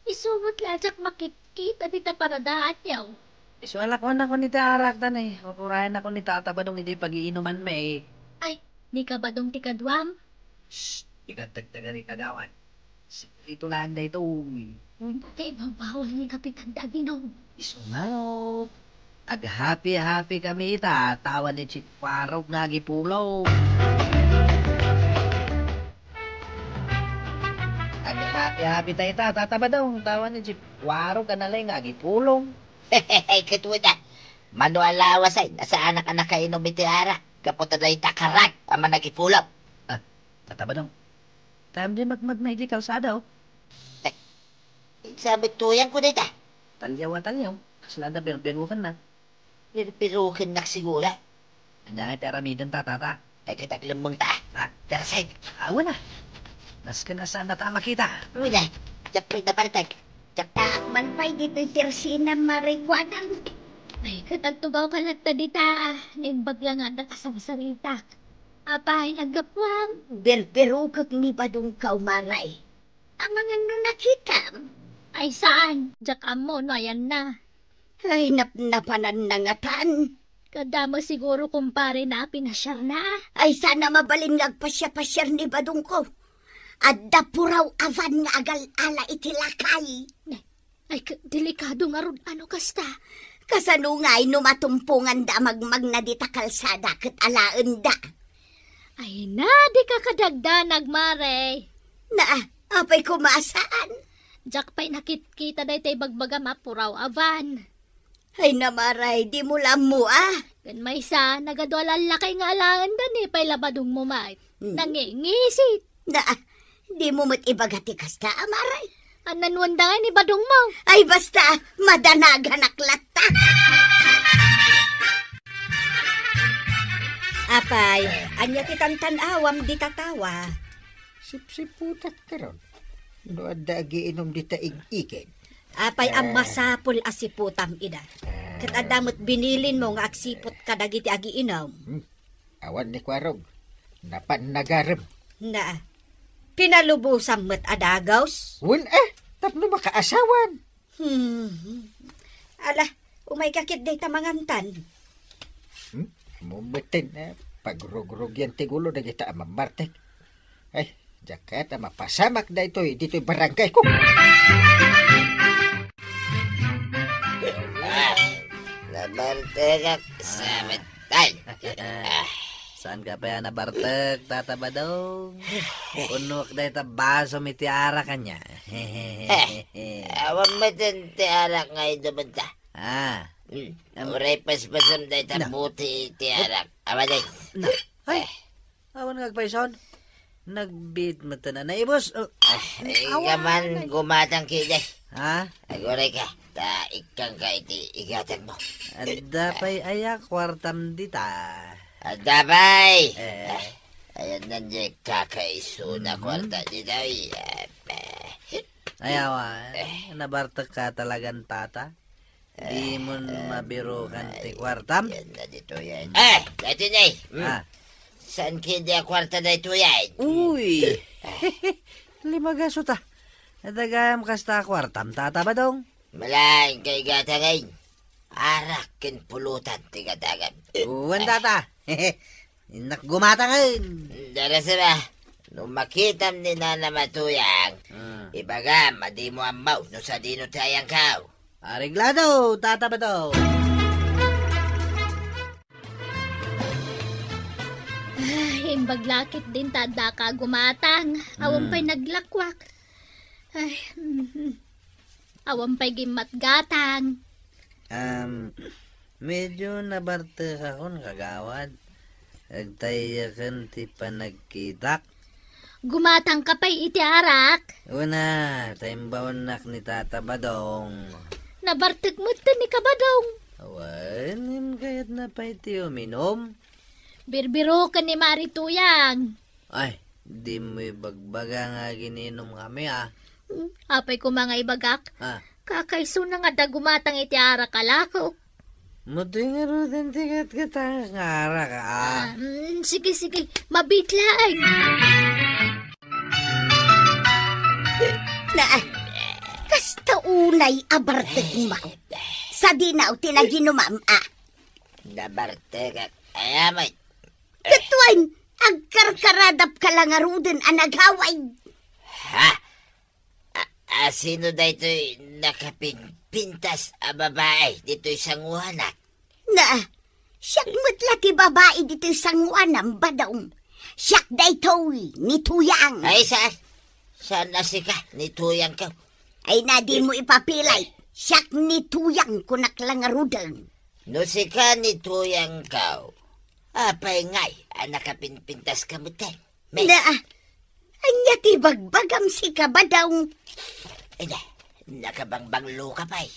Isu met la diak makitkita dita paradaanyo. Isu a lakuennako ni ti arak, ta ni, urayennako ni Tata Badong iti pagiinumanmi. Ay, ni Kabadong ti kaduam? Shh! Ikantagtaga ni Kagawad. Sikreto laeng daytoy. Kay babawal ni Kapitan ti aginom. Isu nga, oh. Aghappy-happy kami ita, ta awan ni Chief Warog nga agipulong. Aghappy-happy ta ita, Tata Badong, ta awan ni Chief Warog a nalaing nga agipulong. Ket wen a, mano a lawas ay, nasaanak a nakainom iti arak, gapu ta dayta karag a managipulong. Ah, Tata Badong, tayam di magmagna iti kalsada, oh. Eh, sabi tuyang ko dayta. Talyaw a talyaw, kasla da birbirukenna. Birbirukennak siguro. Ania ti aramidenta, Tata? Ay, ket aglemmengta. Ah, Tersay. Awan a. Nasken a saannata a makita. Uy, na. Diak pay nabartek. Diak ta. Malpay ditoy Tersina, Mare Kuanang. Ay, ket agtugawka latta dita, ah. Naimbag la nga adda kasarsarita. Apay, naggapuam? Birbirukek ni Badong Kaumaray. Amangan no nakitam. Ay, saan? Diak ammo no ayanna. Ay, napnapananna ngatan. Kada mo siguro kumpare na pinasiarna. Ay, sana mabalin nga agpasiapasiar ni Badongko. Adda puraw a van nga agal-ala iti lakay. Ay, ka-, delikado ngarud, ano kasta? Kasano ngay no matumponganda a magmagna dita kalsada ket alaenda? Ay na, dika kadagdanag, Mare. Na, apay koma a saan? Diak pay nakitkita dayta ibagbagam a puraw a van. Ay, Mare, dimo la ammo, ah. Ken maysa, nagadu a lallaki nga alaenda ni pay la Badongmo met. Hmm. Nangingisit. Na, dimo met ibaga ti kasta, Mare. Ananwan da ngay ni Badongmo. Ay, basta, madanaganak latta. Apay, ania ti tantan-awam dita tawa? Sipsiputak karon. No adda agiinom dita ig-igid. Apay a masapul a siputam ida. Ket adda met binilinmo nga agsiput kadagiti agiinom. Hmm. Awan ni Kuarog. Napan nagarem. Na, pinalubosam met a dagus? Wen, eh, tapno makaasawan. Hmm. Ala, umayka ket dayta mangantan. Hmm? Ammom metten, eh, pagrugrugian ti gulo dagita a mammartek. Ay, diak kayat a mapasamak daytoy, ditoy barangayko. Ah, nabartekak, sabet. Tay! Ah. Saanka pay a nabartek, Tata Badong? Punoak dayta basom iti arak ania. Eh, awan met ti arak nga inumen ta. Ah. Hmm. Am- Uray paspasam dayta Na. Buti iti arak. Awan ay. Na. Ay. Eh. Awan nga agpayson. Nagbiit met a naibus. Oh. Ah, ika man, gumatang kidi. Ha? Aguray ka, ta ikkanka iti igatangmo. Adda pay aya kuartam dita? Adda pay. Eh. Ah, ayan nan di kakaisuna kuarta dita, eh. Ay, awan. Nabartek ka talagan, Tata. Dimon mabirukan ti kuartam? Yan na ditoy, yan. Eh, daytoy, Nay. Hmm. Ah. Saan kidi a kuarta daytoy, yan? Uy! Limagaso ta. Adda gayam kasta a kuartam, Tata Badong? Malain kay gatangay. Arak ken pulutan ti gatangam. Uwan, Tata. Innak gumatangen. Darasem a, no makitam ni Nana Matuyang, hmm, ibagam a dimo ammo no sadino ti ayangkaw. Areglado, Tata Badong. Ay, imbag la ketdin ta addaka a gumatang. Awan pay naglakwak. Ay, mhm. Awan pay gimmatgatang. Am, medyo nabartekakon, kagawad. Agtayyaken ti panagkitak. Gumatangka pay iti arak? Una, ta imbaonnak ni Tata Badong. Nabartek met ni Kabadong. Awan, ngem kayatna pay ti uminom. Birbiroken ni Mari Tuyang. Ay, dimo ibagbaga nga agininumkami, a. Apay koma nga ibagak? Ah. Kakaisuna nga adda gumatang iti arak a lakok. Matoy ngaruden ti gatgatangak nga arak, ah. Ah, mm, sige, sige. Mabiit laeng. Na, kasta unay a bartekma. Sadino ti naginumam, ah. Nabartekak. Ay, amay. Ket wen, agkarkaradapka la ngaruden a nagawid. Ha? A, a, sino daytoy nakapinpintas a babae ditoy sanguanak? Na, siak met la ti babae ditoy sanguanam, Badong. Siak daytoy ni Tuyang. Ay, saan? Saan a sika ni Tuyang ka? Ay, na, dimo ipapilay. Siak ni Tuyang, kunak la ngaruden. No sika ni Tuyang ka, apay ngay a nakapinpintas ka metten? Mes. Na, ania ti bagbagam sika, Badong? Ina, nakabangbanglo ka pay.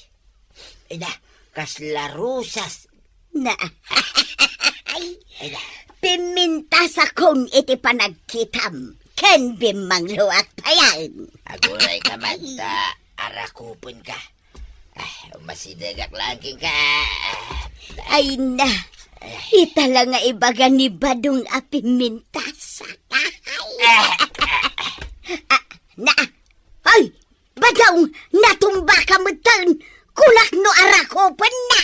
Ina, kasla rosas. Na. Ay, ina. Pimintasakon iti panagkitam. Ken bimmangloak payen. Aguray ka man ta arakupen ka. Ay, masidegak lang kenka. Ay na, ita la nga ibaga ni Badong a pimintas. Ah, na, ay, Badong, natumba ka metten, kunak no arakupenna.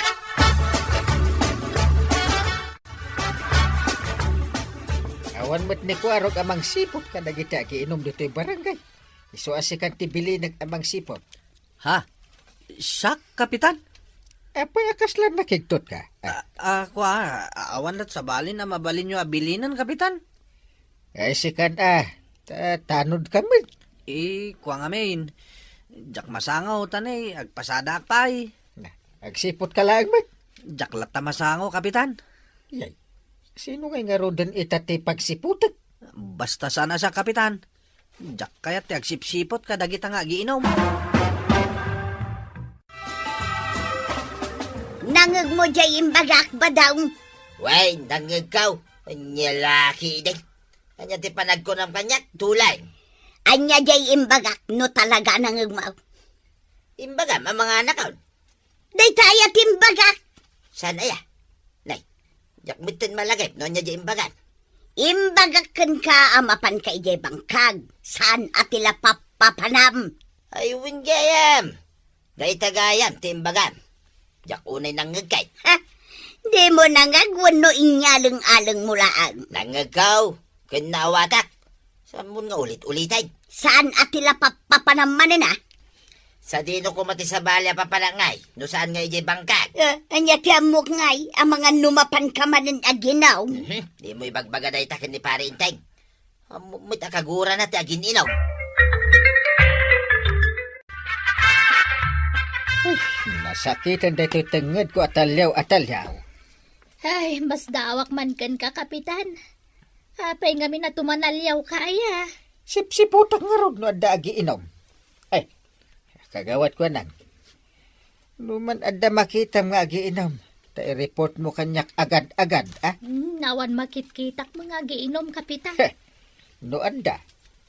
Awan met ni Kuarog a mangsipot kadagiti agiinom ditoy barangay. Isu a sikan ti bilinek a mangsipot. Ha? Siak, Kapitan? Apay a kasla nakigtot ka? Ah. Ah, ah, kua, a-, awan lat sabali a mabalinyo a bilinen, Kapitan? Ay, sikan, ah, ta-, tanod kami. Eh, kua ngamin. Diak masango, ta ne, agpasadaak pay. Na, agsipot ka laeng met. Diak latta masango, Kapitan. Yay, sino ngay ngaruden ita ti pagsiputek? Basta saan a siak, Kapitan. Diak kayat ti agsipsipot kadagita nga agiinom. Nangngegmo diay imbagak, Badong? Wen, nangngegko. Ania la ketdin? Ania ti panagkunam kaniak, Tulang? Ania diay imbagak no talaga a nangngegmo? Imbagam a manganakon. Dayta aya ti imbagak? Saan aya? Nay, diak metten malagip no ania diay imbagam. Imbagak kenka a mapanka idiay bangkag, saan a ti lapappapanam. Ay, wen gayam. Dayta gayam ti imbagam. Diak unay nangngeg kay. Ha? Dimo nangngeg wenno inyaleng-alengmo laeng? Nangngegko, ken naawatak. Saanmon nga ulit-uliten? Saan a ti lapappapanam manen, a? Sadino koma ti sabali a papanak ngay, no saan nga idiay bangkag? Eh, ania ti ammok ngay, amangan no mapanka manen aginom? Mhm. Dimo ibagbaga dayta ken ni Pare Enteng. Ammok met a kagurana ti agin-inom. Uf, nasakiten daytoy tengngedko a taliaw a taliaw. Ay, masdaawak man kenka, Kapitan. Apay ngamin a tumanaliawka aya? Sipsiputak ngarud no adda agiinom. Ay, kagawad kuanan. No man adda makitam nga agiinom, ta i-report mo kaniak agad-agad, a? Hmm, awan makitkitak nga agiinom, Kapitan. Heh, no adda,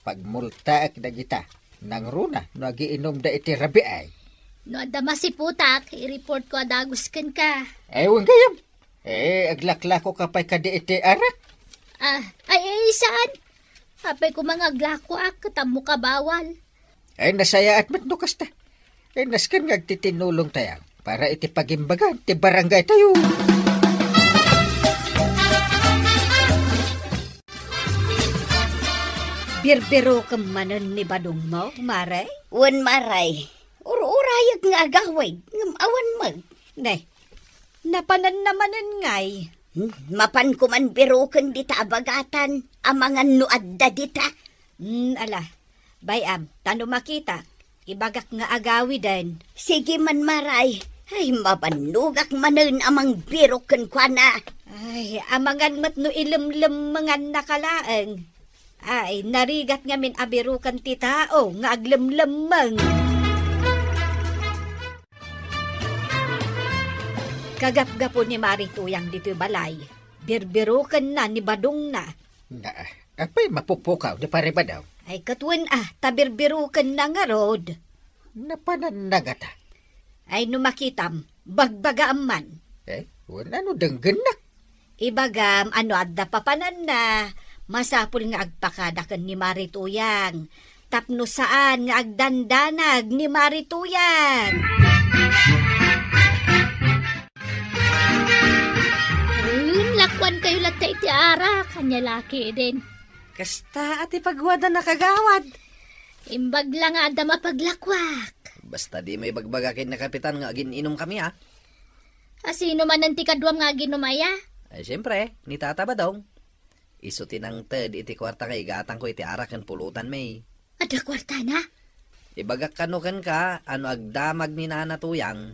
pagmultaek dagita. Nangruna no agiinomda iti rabii. No adda masiputak, i-report ko a dagus kenka. Ay, wen gayam. Eh, aglaklako ka pay kadi iti arak? Ah, ay, ay, saan? Apay koma nga aglakoak, ket ammok a bawal. Ay, nasayaat met no kasta. Ay, nasken nga agtitinulong tayo para iti pagimbagan ti barangay tayo. Birbirokem manen ni Badong mo, Mare? Wen, Mare. Ur-urayek nga agawid, ngem awan met. Ne, napananna manen ngay? Hmm, mapanko man biroken dita a bagatan, amangan no adda dita. Hmm, ala, bay-am, ta no makita, ibagak nga agawiden. Sige man, Mare. Ay, mabannogak manen a mangbirok kenkuana. Ay, amangan met no ilemlemmengannaka laeng. Ay, narigat ngamin a biroken ti tao nga aglemlemmeng. Kagapgapu ni Mare Tuyang ditoy balay, birbirokenna ni Badongna. Na, apay mapupukaw ni Pare Badong? Ay, ket wen a, ta birbirukenna ngarud. Napananna ngata. Ay, no makitam, bagbagaam man. Eh, wen a no denggennak. Ibagam a no adda papananna, masapul nga agpakada ken ni Mari Tuyang. Tapno saan nga agdandanag ni Mari Tuyang. Wen, lakuankayo latta iti arak, ania la ketdin. Kasta a ti paguadan a kagawad. Imbag la nga adda mapaglakuak. Basta dimo ibagbaga ken ni Kapitan nga agin-inumkami, a. A sino manen ti kaduam nga aginum aya? Ay, siempre, ni Tata Badong. Isu ti nangted iti kuarta nga igatangko iti arak ken pulutanmi. Adda kuartana? Ibagak kano kenka a no agdamag ni Nana Tuyang,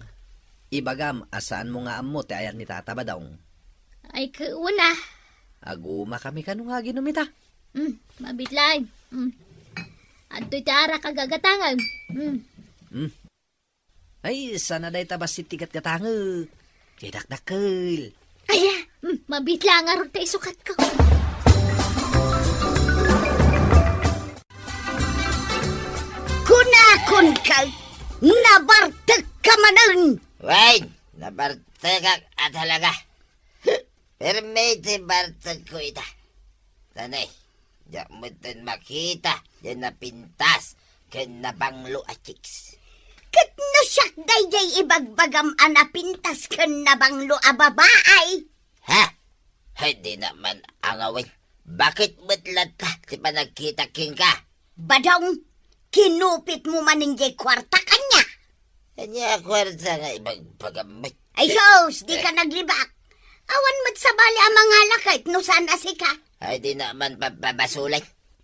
ibagam a saanmo nga ammo ti ayat ni Tata Badong. Ay, ket wen a. Agumakami kano nga aginum ita. Mm, mabiit laeng. Mm. Adtoy ti arak a gagatangem. Mm. Mm. Ay, saan a dayta bassit ti gatgatangek. Diay dakdakkel. Aya, mm, mabiit laeng ngarud ta isukatko. Kunakon kay, nabartekka manen. Wen, nabartekak a talaga. Permi ti bartekko ita. Tanay, diak metten makita diay napintas ken nabanglo a chicks. Ket no siak daydiay ibagbagam a napintas ken nabanglo a babae? Ha? Ay, dinak man angawin. Bakit met latta ti panagkitak kenka? Badong, kinupitmo manen diay kuarta kaniak. Ania a kuarta nga ibagbagam met? Ay, sus, dika naglibak. Awan met sabali a mangala ket no saan a sika. Ay, dinak man pababasolen.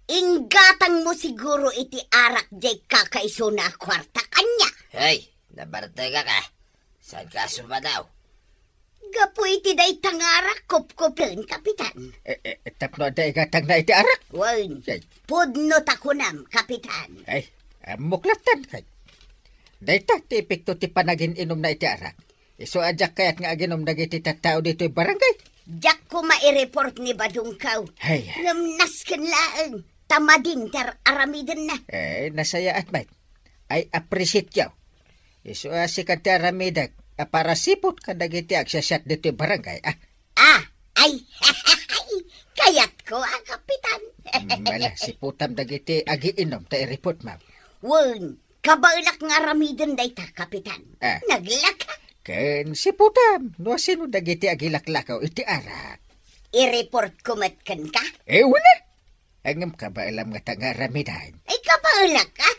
Inggatangmo siguro iti arak diay kakaisuna a kuarta kaniak. Ay, nabartekak a. Saanka a sumadaw? Gapu iti dayta nga arak, kupkupen, Kapitan. Eh, eh, tapno adda igatangna iti arak? Wen, pudno ta kunam, Kapitan. Ay, ammok lattan, kay. Dayta ti epekto ti panagin-inumna iti arak. Isu a diak kayat nga aginum dagiti tattao ditoy barangay. Diak koma i-report ni Badongko. Ay. Ngem nasken laeng, ta madin ti ar-aramidenna. Eh, nasayaat met. Ay, appreciate yaw. Isu a sikan ti aramidek a parasipot kadagiti agsasiat ditoy barangay, a. Ah, ay, kayatko a, Kapitan. Mala, siputam dagiti agiinum ta iripot, ma'am. Wen, kabaelak nga aramiden dayta, Kapitan. Ah. Naglaka. Ken siputam, no asino dagiti agilaklakaw iti arak. Iriport ko met kenka? Eh, wala. Ngem kabaelam ngata nga aramiden. Ay, kabaelak, a?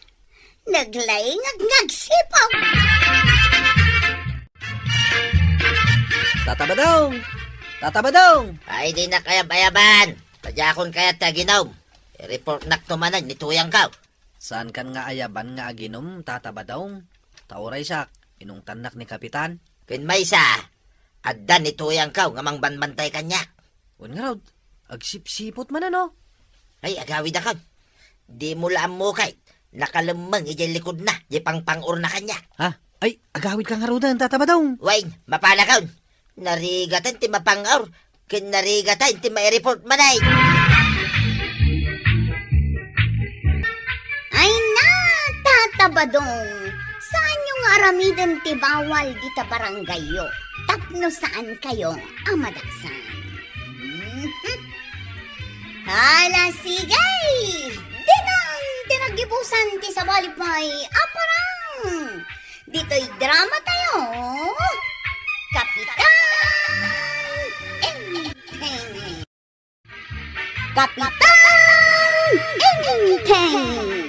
Naglaingag nga agsipaw. Tata Badong! Tata Badong! Ay, dinak ayab-ayaban. Padiakon kayat ti aginum. I-reportnak to manen ni Tuyangko. Saankan nga ayaban nga aginum, Tata Badong? Ta uray siak, inungtannak ni Kapitan. Ken maysa, adda ni Tuyangko nga mangbanbantay kaniak. Wen ngarud, agsipsiput manen, no? Ay, agawidakon. Dimo la ammo ket nakalemmeng idiay likodna, diay pangpang-orna kaniak. Ha? Ay, agawidka ngaruden, Tata Badong. Wen, mapanakon. Narigaten ti mapang-or, ken narigaten ti maireport manen. Ay na, Tata Badong, saanyo nga aramiden ti bawal dita barangayyo tapno saankayo a madaksan. Mhm. Hala, sige! Dinang tinagibusan ti sabali pay a parang ditoy drama tayo, Kapitan Enteng. Kapitan Enteng.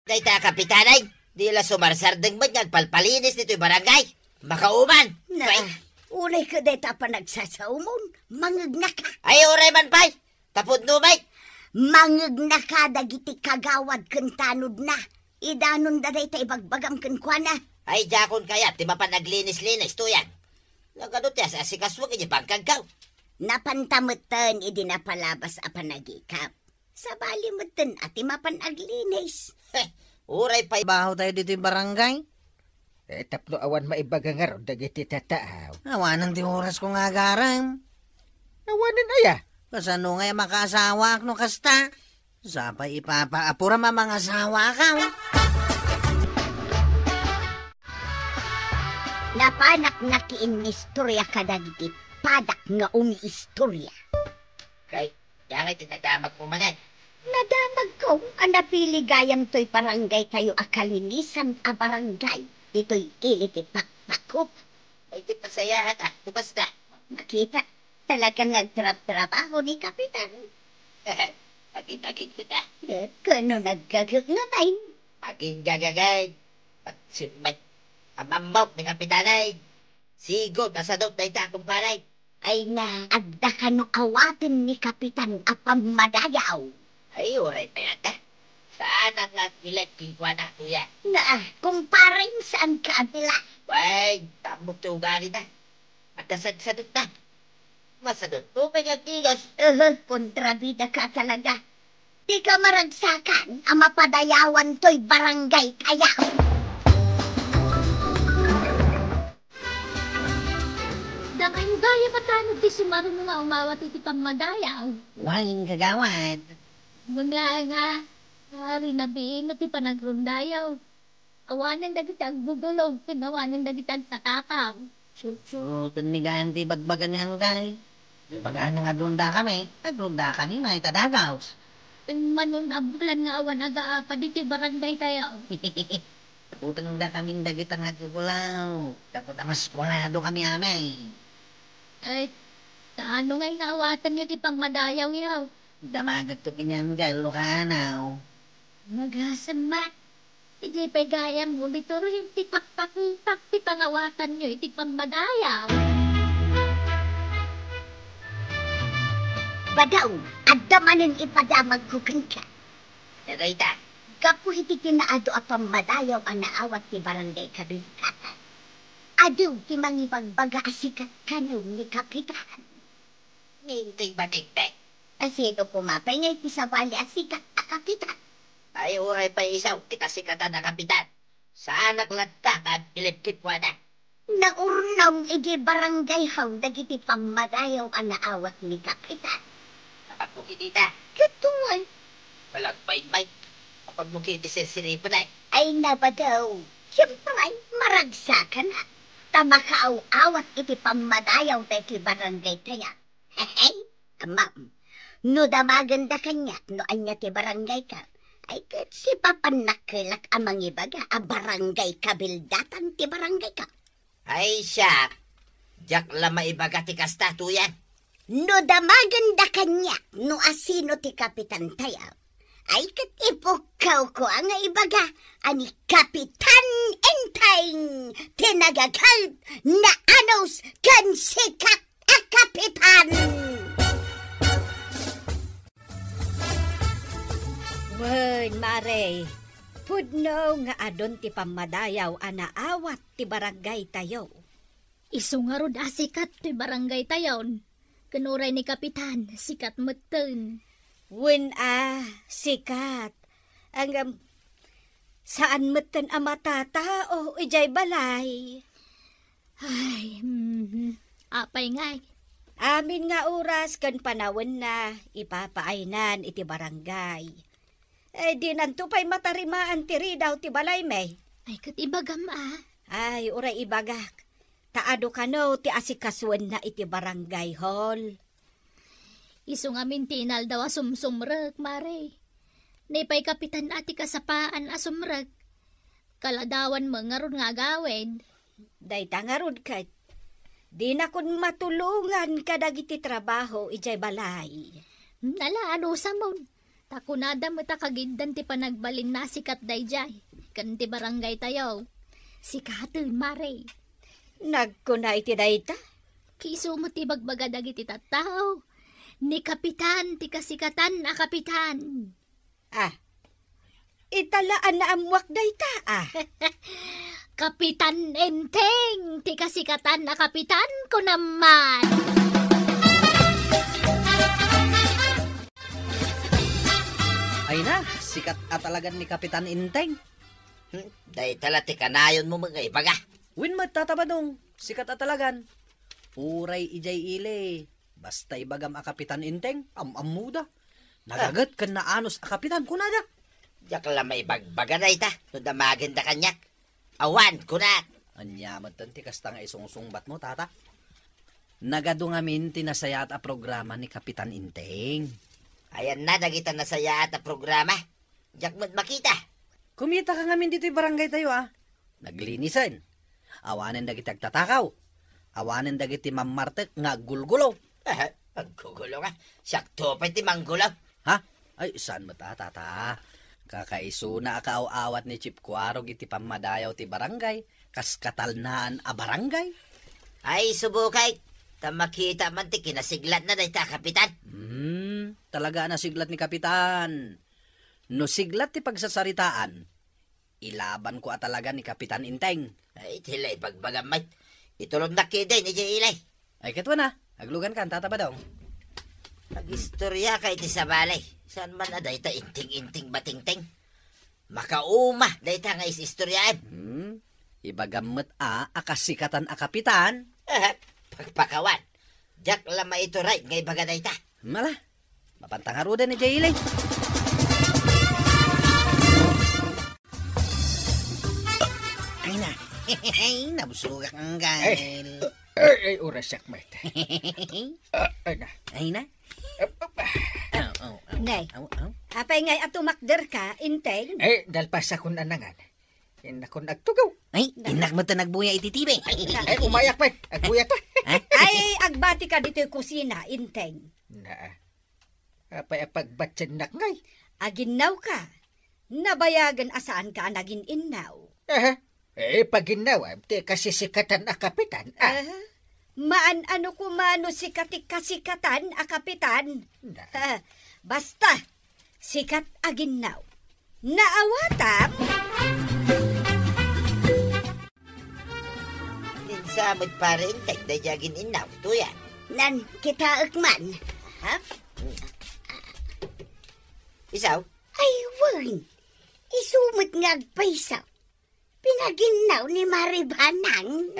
Dayta a kapitan ay, di la sumarsardeng met nga agpalpalinis ditoy barangay. Makauman. Na, Pay. Uray ka dayta a panagsasaumon, mangegnaka. Ay, uray man pay. Tapudno met. Mangegnaka dagiti kagawad ken tanodna. Idanonda dayta ibagbagam kenkuana. Ay, diakon kayat ti mapan aglinis-linis, Tuyang. Nagadu ti as-asikasuak iti bangkagko. Napanta metten idi napalabas a panagikap. Sabali metten a ti mapan aglinis. Heh, uray pay baho tayo ditoy barangay. Eh, tapno awan maibaga ngarud dagiti tattaaw. Awanen ti orasko nga agarem. Awanen aya? Kasano ngay a makaasawaak no kasta? Sapay, ipapa, apura mamangasawa ka, oh. Napanak nakiinnistorya kadagiti padak nga umiistorya. Kay, yangay ti nadamagmo manen. Nadamagko a napili gayam toy barangay tayo a kalinisan a barangay ditoy ili ti pakpakop. Ay, ti pasayaat, ah, ti basta. Makita, talaga nga agtrabtrabaho ni Kapitan. Agin-agin kita. Eh, kano naggaga nga tayo? Agin gagagay. Pagsimmay. Amammok ni Kapitanay. Sigod, nasadot na ita, kumparay. Ay na, adda kano awaten ni Kapitan a pammadayaw. Ay, uray pa yata. Saan ang nagbilat kikuan ako yan? Na, kumparing saan ka abila? Ay, tambok ti ugali na. At nasadsadot na. Masadot mo, may nagdigas. Uhu, kontrabida ka talaga. Di ka maragsakan a mapadayawan toy barangay kaya. Dakayo gayam a tanod ti sumaruno nga umawat iti pammadayaw. Wen, kagawad. Wen nga, nga, ari na biin no ti panagrondayaw. Awanen dagiti agbubulog, ken awanen dagiti agtatakaw. Su-, suroten ni gayam ti ibagbaga ni Anggal. Ibagana nga agronda kami, agronda kami, may tadagaw. Ken manon a bulan nga awan agaapa ditoy barangay tayo. Utangda kami dagita nga agkukulaw. Tapos a mas kulado kami, amay. Ay, kaano nga inawatanyo ti pangmadayaw yaw? Damagek to kanian, Anggal, no kaanaw. Magasem met. Idi pay gayam nga umiturin ti pakpakitak ti pangawatanyo iti pangmadayaw. Badaw, adda manen ipadamagko kenka. Dagayta. Gapu iti kinaadu a pammadayaw a naawat ti barangay kabildatan, adu ti mangibagbaga a sikat kano ni Kapitan. Ngem ti batiktek. A sino koma pay nga iti sabali a sikat a kapitan? Ay, uray pay isu ti kasikatan a kapitan. Saanak latta nga agbilibkit kuana. Naurnong iti barangay hall dagiti pammadayaw a naawat ni Kapitan. Napagbuki dita. Ket tuwan. Palagpaymay. Napagbuki iti sirsiripenay. Ay, nabadaw. Siempre, maragsakan. Ta makaaw-awat iti pammadayaw daytoy barangay tayo. Hey, ma'am, no damagenda kaniak no ania ti barangay ka, ay ket sipapannak kelak a mangibaga a barangay kabildatan ti barangay ka. Ay, siak, diak la maibaga ti kasta, tuyan. No damagenda kaniak no asino ti kapitan tayo, ay ket ipukkaw ko a nga ibaga a ni Kapitan Enteng ti nagagalp, naanus, ken sikat a kapitan. Wen, Mare, pudno nga adun ti pammadayaw a naawat ti barangay tayo. Isu ngarud a sikat ti barangay tayon, ken uray ni Kapitan, sikat metten. Wen a, sikat. Ngem, saan metten a matatao idiay balay. Ay, mhm. Apay ngay? Amin nga oras ken panawenna, ipapaaynan iti barangay. Eh, dinanto pay matarimaan ti ridaw ti balaymi. Ay, ket ibagam a. Ay, uray ibagak. Ta adu kano ti asikasuenna iti barangay hall. Isu ngamin ti inaldaw a sumsumrek, Mare. Ni pay kapitan a ti kasapaan a sumrek. Kaladawan met ngarud nga agawid. Dayta ngarud ket, dinakon matulongan kadagiti trabaho idiay balay. Nala, anusamon. Ta kunada met a kagiddan ti panagbalinna a sikat daydiay, ken ti barangay tayo. Sikaten, Mare. Nagkuna iti dayta? Kisu met ti ibagbaga dagiti tattao. Ni kapitan ti kasikatan a kapitan. Ah, ita la a naammuak dayta, ah. Kapitan Enteng ti kasikatan a kapitan, kunam man. Ay na, sikat a talagan ni Kapitan Enteng. Hmm, dayta la ti kanayonmo met nga ibaga. Wen met, Tata Badong, sikat a talagan. Uray idiay ili, basta ibagam a Kapitan Enteng, am-ammoda. Nagaget ken naanus a kapitan, kunada. Diak la maibagbaga dayta no damagenda kaniak. Awan, kunak. Ania metten ti kasta nga isungsungbatmo, tata? Nagadu ngamin ti nasayaat a programa ni Kapitan Inteng. Ayanna dagita nasayaat a programa? Diak met makita. Kumitaka ngamin ditoy barangay tayo, a. Naglinisen. Awanen dagiti agtatakaw. Awanen dagiti mammartek nga aggulgulo. Eh, aggulgulo nga. Siakto pay ti manggulo. Ha? Ay, saan met a, tata? Kakaisuna a kaaw-awat ni Chief Kuarog iti pammadayaw ti barangay, kas katalnaan a barangay. Ay, subukay. Ta makita man ti kinasiglatna dayta a kapitan. Hmm, talaga a nasiglat ni Kapitan. No siglat ti pagsasaritaan, ilabanko a talaga ni Kapitan Inteng. Ay, ti la ibagbagam met. Itulodnak ketdin idiay ili. Ay, ket wen a, aglugankan, Tata Badong. Agistoriaka iti sabali. Saan man a dayta Inteng-Inteng Batingteng? Makauma dayta nga is-istoriaem. Hmm. Ibagam met a, a kasikatan a kapitan. Eh, pagpakawan. Diak la maituray nga ibaga dayta. Mala, mapanta ngaruden idiay ili. Ay na. Ay, nabusogak, Anggal. Ay, ay, ay, orasak met. Ah, ay na. Ay na. Aw, aw, aw. Ngay. Aw, aw. Apay ngay a tumakderka, Inteng? Eh, nalpasakon a nangan. Innakon agtugaw. Ay, innak met a nagbuya iti T V. Ay, umayak pa. Agbuya pa. Ha? Ay, agbatika ditoy kusina, Inteng. Naa. Apay a pagbatinnak ngay? Aginnawka. Nabayagen a saanka a nagin-innaw. Aha. Eh, paginnawam ti kasisikatan a kapitan, ah. Aha. Maan-ano koma no sikat ti kasikatan a kapitan. Na. Ah, basta, sikat aginnaw. Naawatam? Kinsa met pare Inteng daydi agin-innaw, tuya? Nan, kitaek man. Ha? Isaw? Ay, wen. Isu met nga agpayso. Pinaginnaw ni Mari Banang.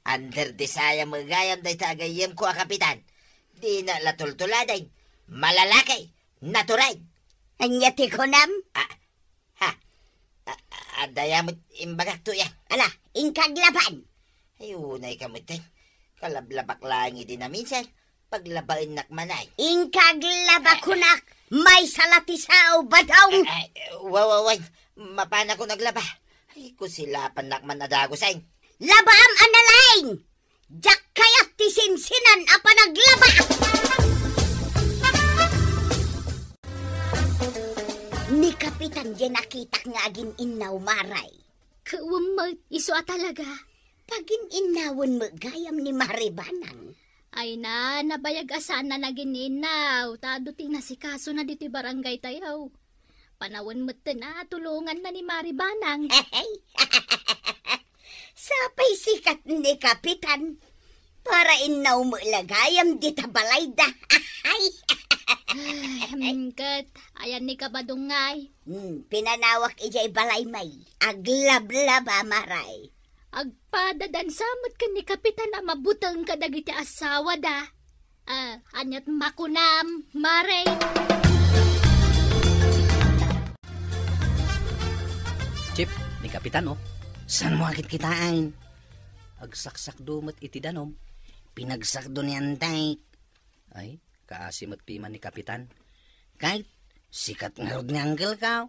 Under the saya met gayam dayta a gayyemko a kapitan. Dina la tultuladen. Malalaki. Natural. Ania ti kunam? Ah, ha? Ah, ah, adda ya met imbagak tuya. Ala, inka aglaban. Ay, unay ka met, eh. Kalablabak laeng idi naminsan. Paglabaennak man ay. Inka aglaba kunak, maysa la ti sao, Badong. Ay, ay, wa, wa, wa. Mapanakon aglaba. Ay, kusilapannak man a dagusen. Labaam a nalaing! Diak kayat ti sinsinan a panaglaba! Ni Kapitan diay nakitak nga agin-innaw, Maray. Ket wen met, isu a talaga. Pagin-innawen met gayam ni Mari Banang. Ay na, nabayag a saanna nagin-innaw, ta adu ti inasikasona ditoy barangay tayo. Panawen metten a tulonganna ni Mari Banang. Sapay sikat ni Kapitan. Para innaw met la gayam dita balayda. Ay. Ay, hmm, ket, ayan ni Kabadong ngay. Hmm, pinanawak idiay balay may. Aglablaba, Maray. Agpadadansa met ken ni Kapitan a mabuteng kadagiti asawada. Ah, aniat makunam, Maray? Chief, ni Kapitan, oh. Saan mo akit kitaan? Agsaksakdo met iti danum. Pinagsakdo ni Antek. Ay, kaasi met piman ni Kapitan. Kay, sikat ngarud nga angkelkaw.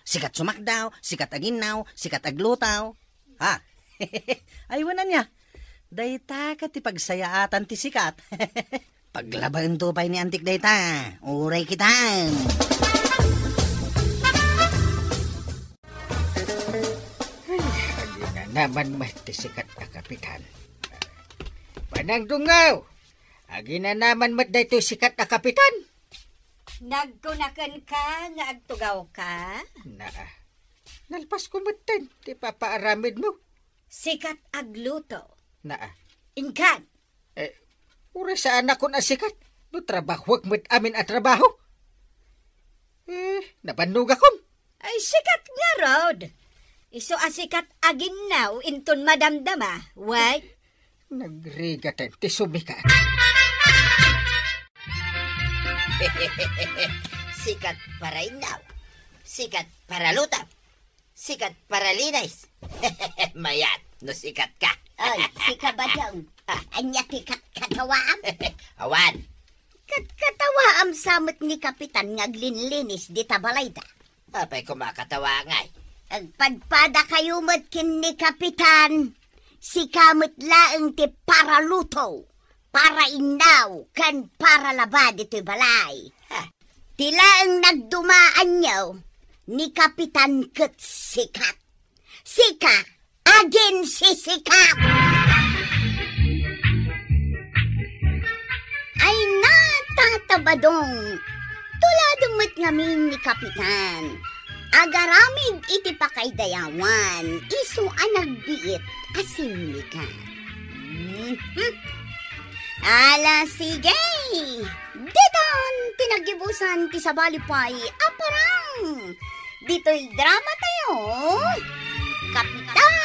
Sikat sumakdaw, sikat aginnaw, sikat agluto. Ha? Ay, wen ania. Dayta ket ti pagsayaatan ti sikat. Paglabaento pay ni Antik dayta. Uray kitaan. Ay, aginanaman met ti sikat a kapitan. Manang Dungaw, aginanaman met daytoy sikat a kapitan. Nagkunakenka nga agtugawka? Naa. Nalpasko metten ti papaaramidmo. Sikat agluto. Naa. Inkan. Eh, uray saanakon a sikat. No trabahuek met amin a trabaho. Eh, nabannogakon. Ay, sikat ngarud. Isu a sikat aginnaw inton madamdama, way? Nagrigaten ti sumikat. Sikat para innaw. Sikat para luto. Sikat para linis. Mayat no sikat ka. Ay, sika ba dyan? Ah. Ania ti kat-, katawaam? Awan. Kat-, katawaam sa met ni Kapitan nga aglinlinis dita balayda. Apay koma katawa ngay? Agpadpadakayo met ken ni Kapitan. Sika met laeng ti paraluto, parainnaw, ken paralaba ditoy balay. Ha? Ti laeng nagdumaanyo, ni Kapitan ket sikat. Sika, aginsisikat! Ay na, Tata Badong, tulado met ngamin ni Kapitan. Agaramid iti pakaidayawan, isu a nagbiit a sinnikan. Mhm. Ala, sige! Ditan ti naggibusan ti sabali pay a parang ditoy drama tayo, Kapitan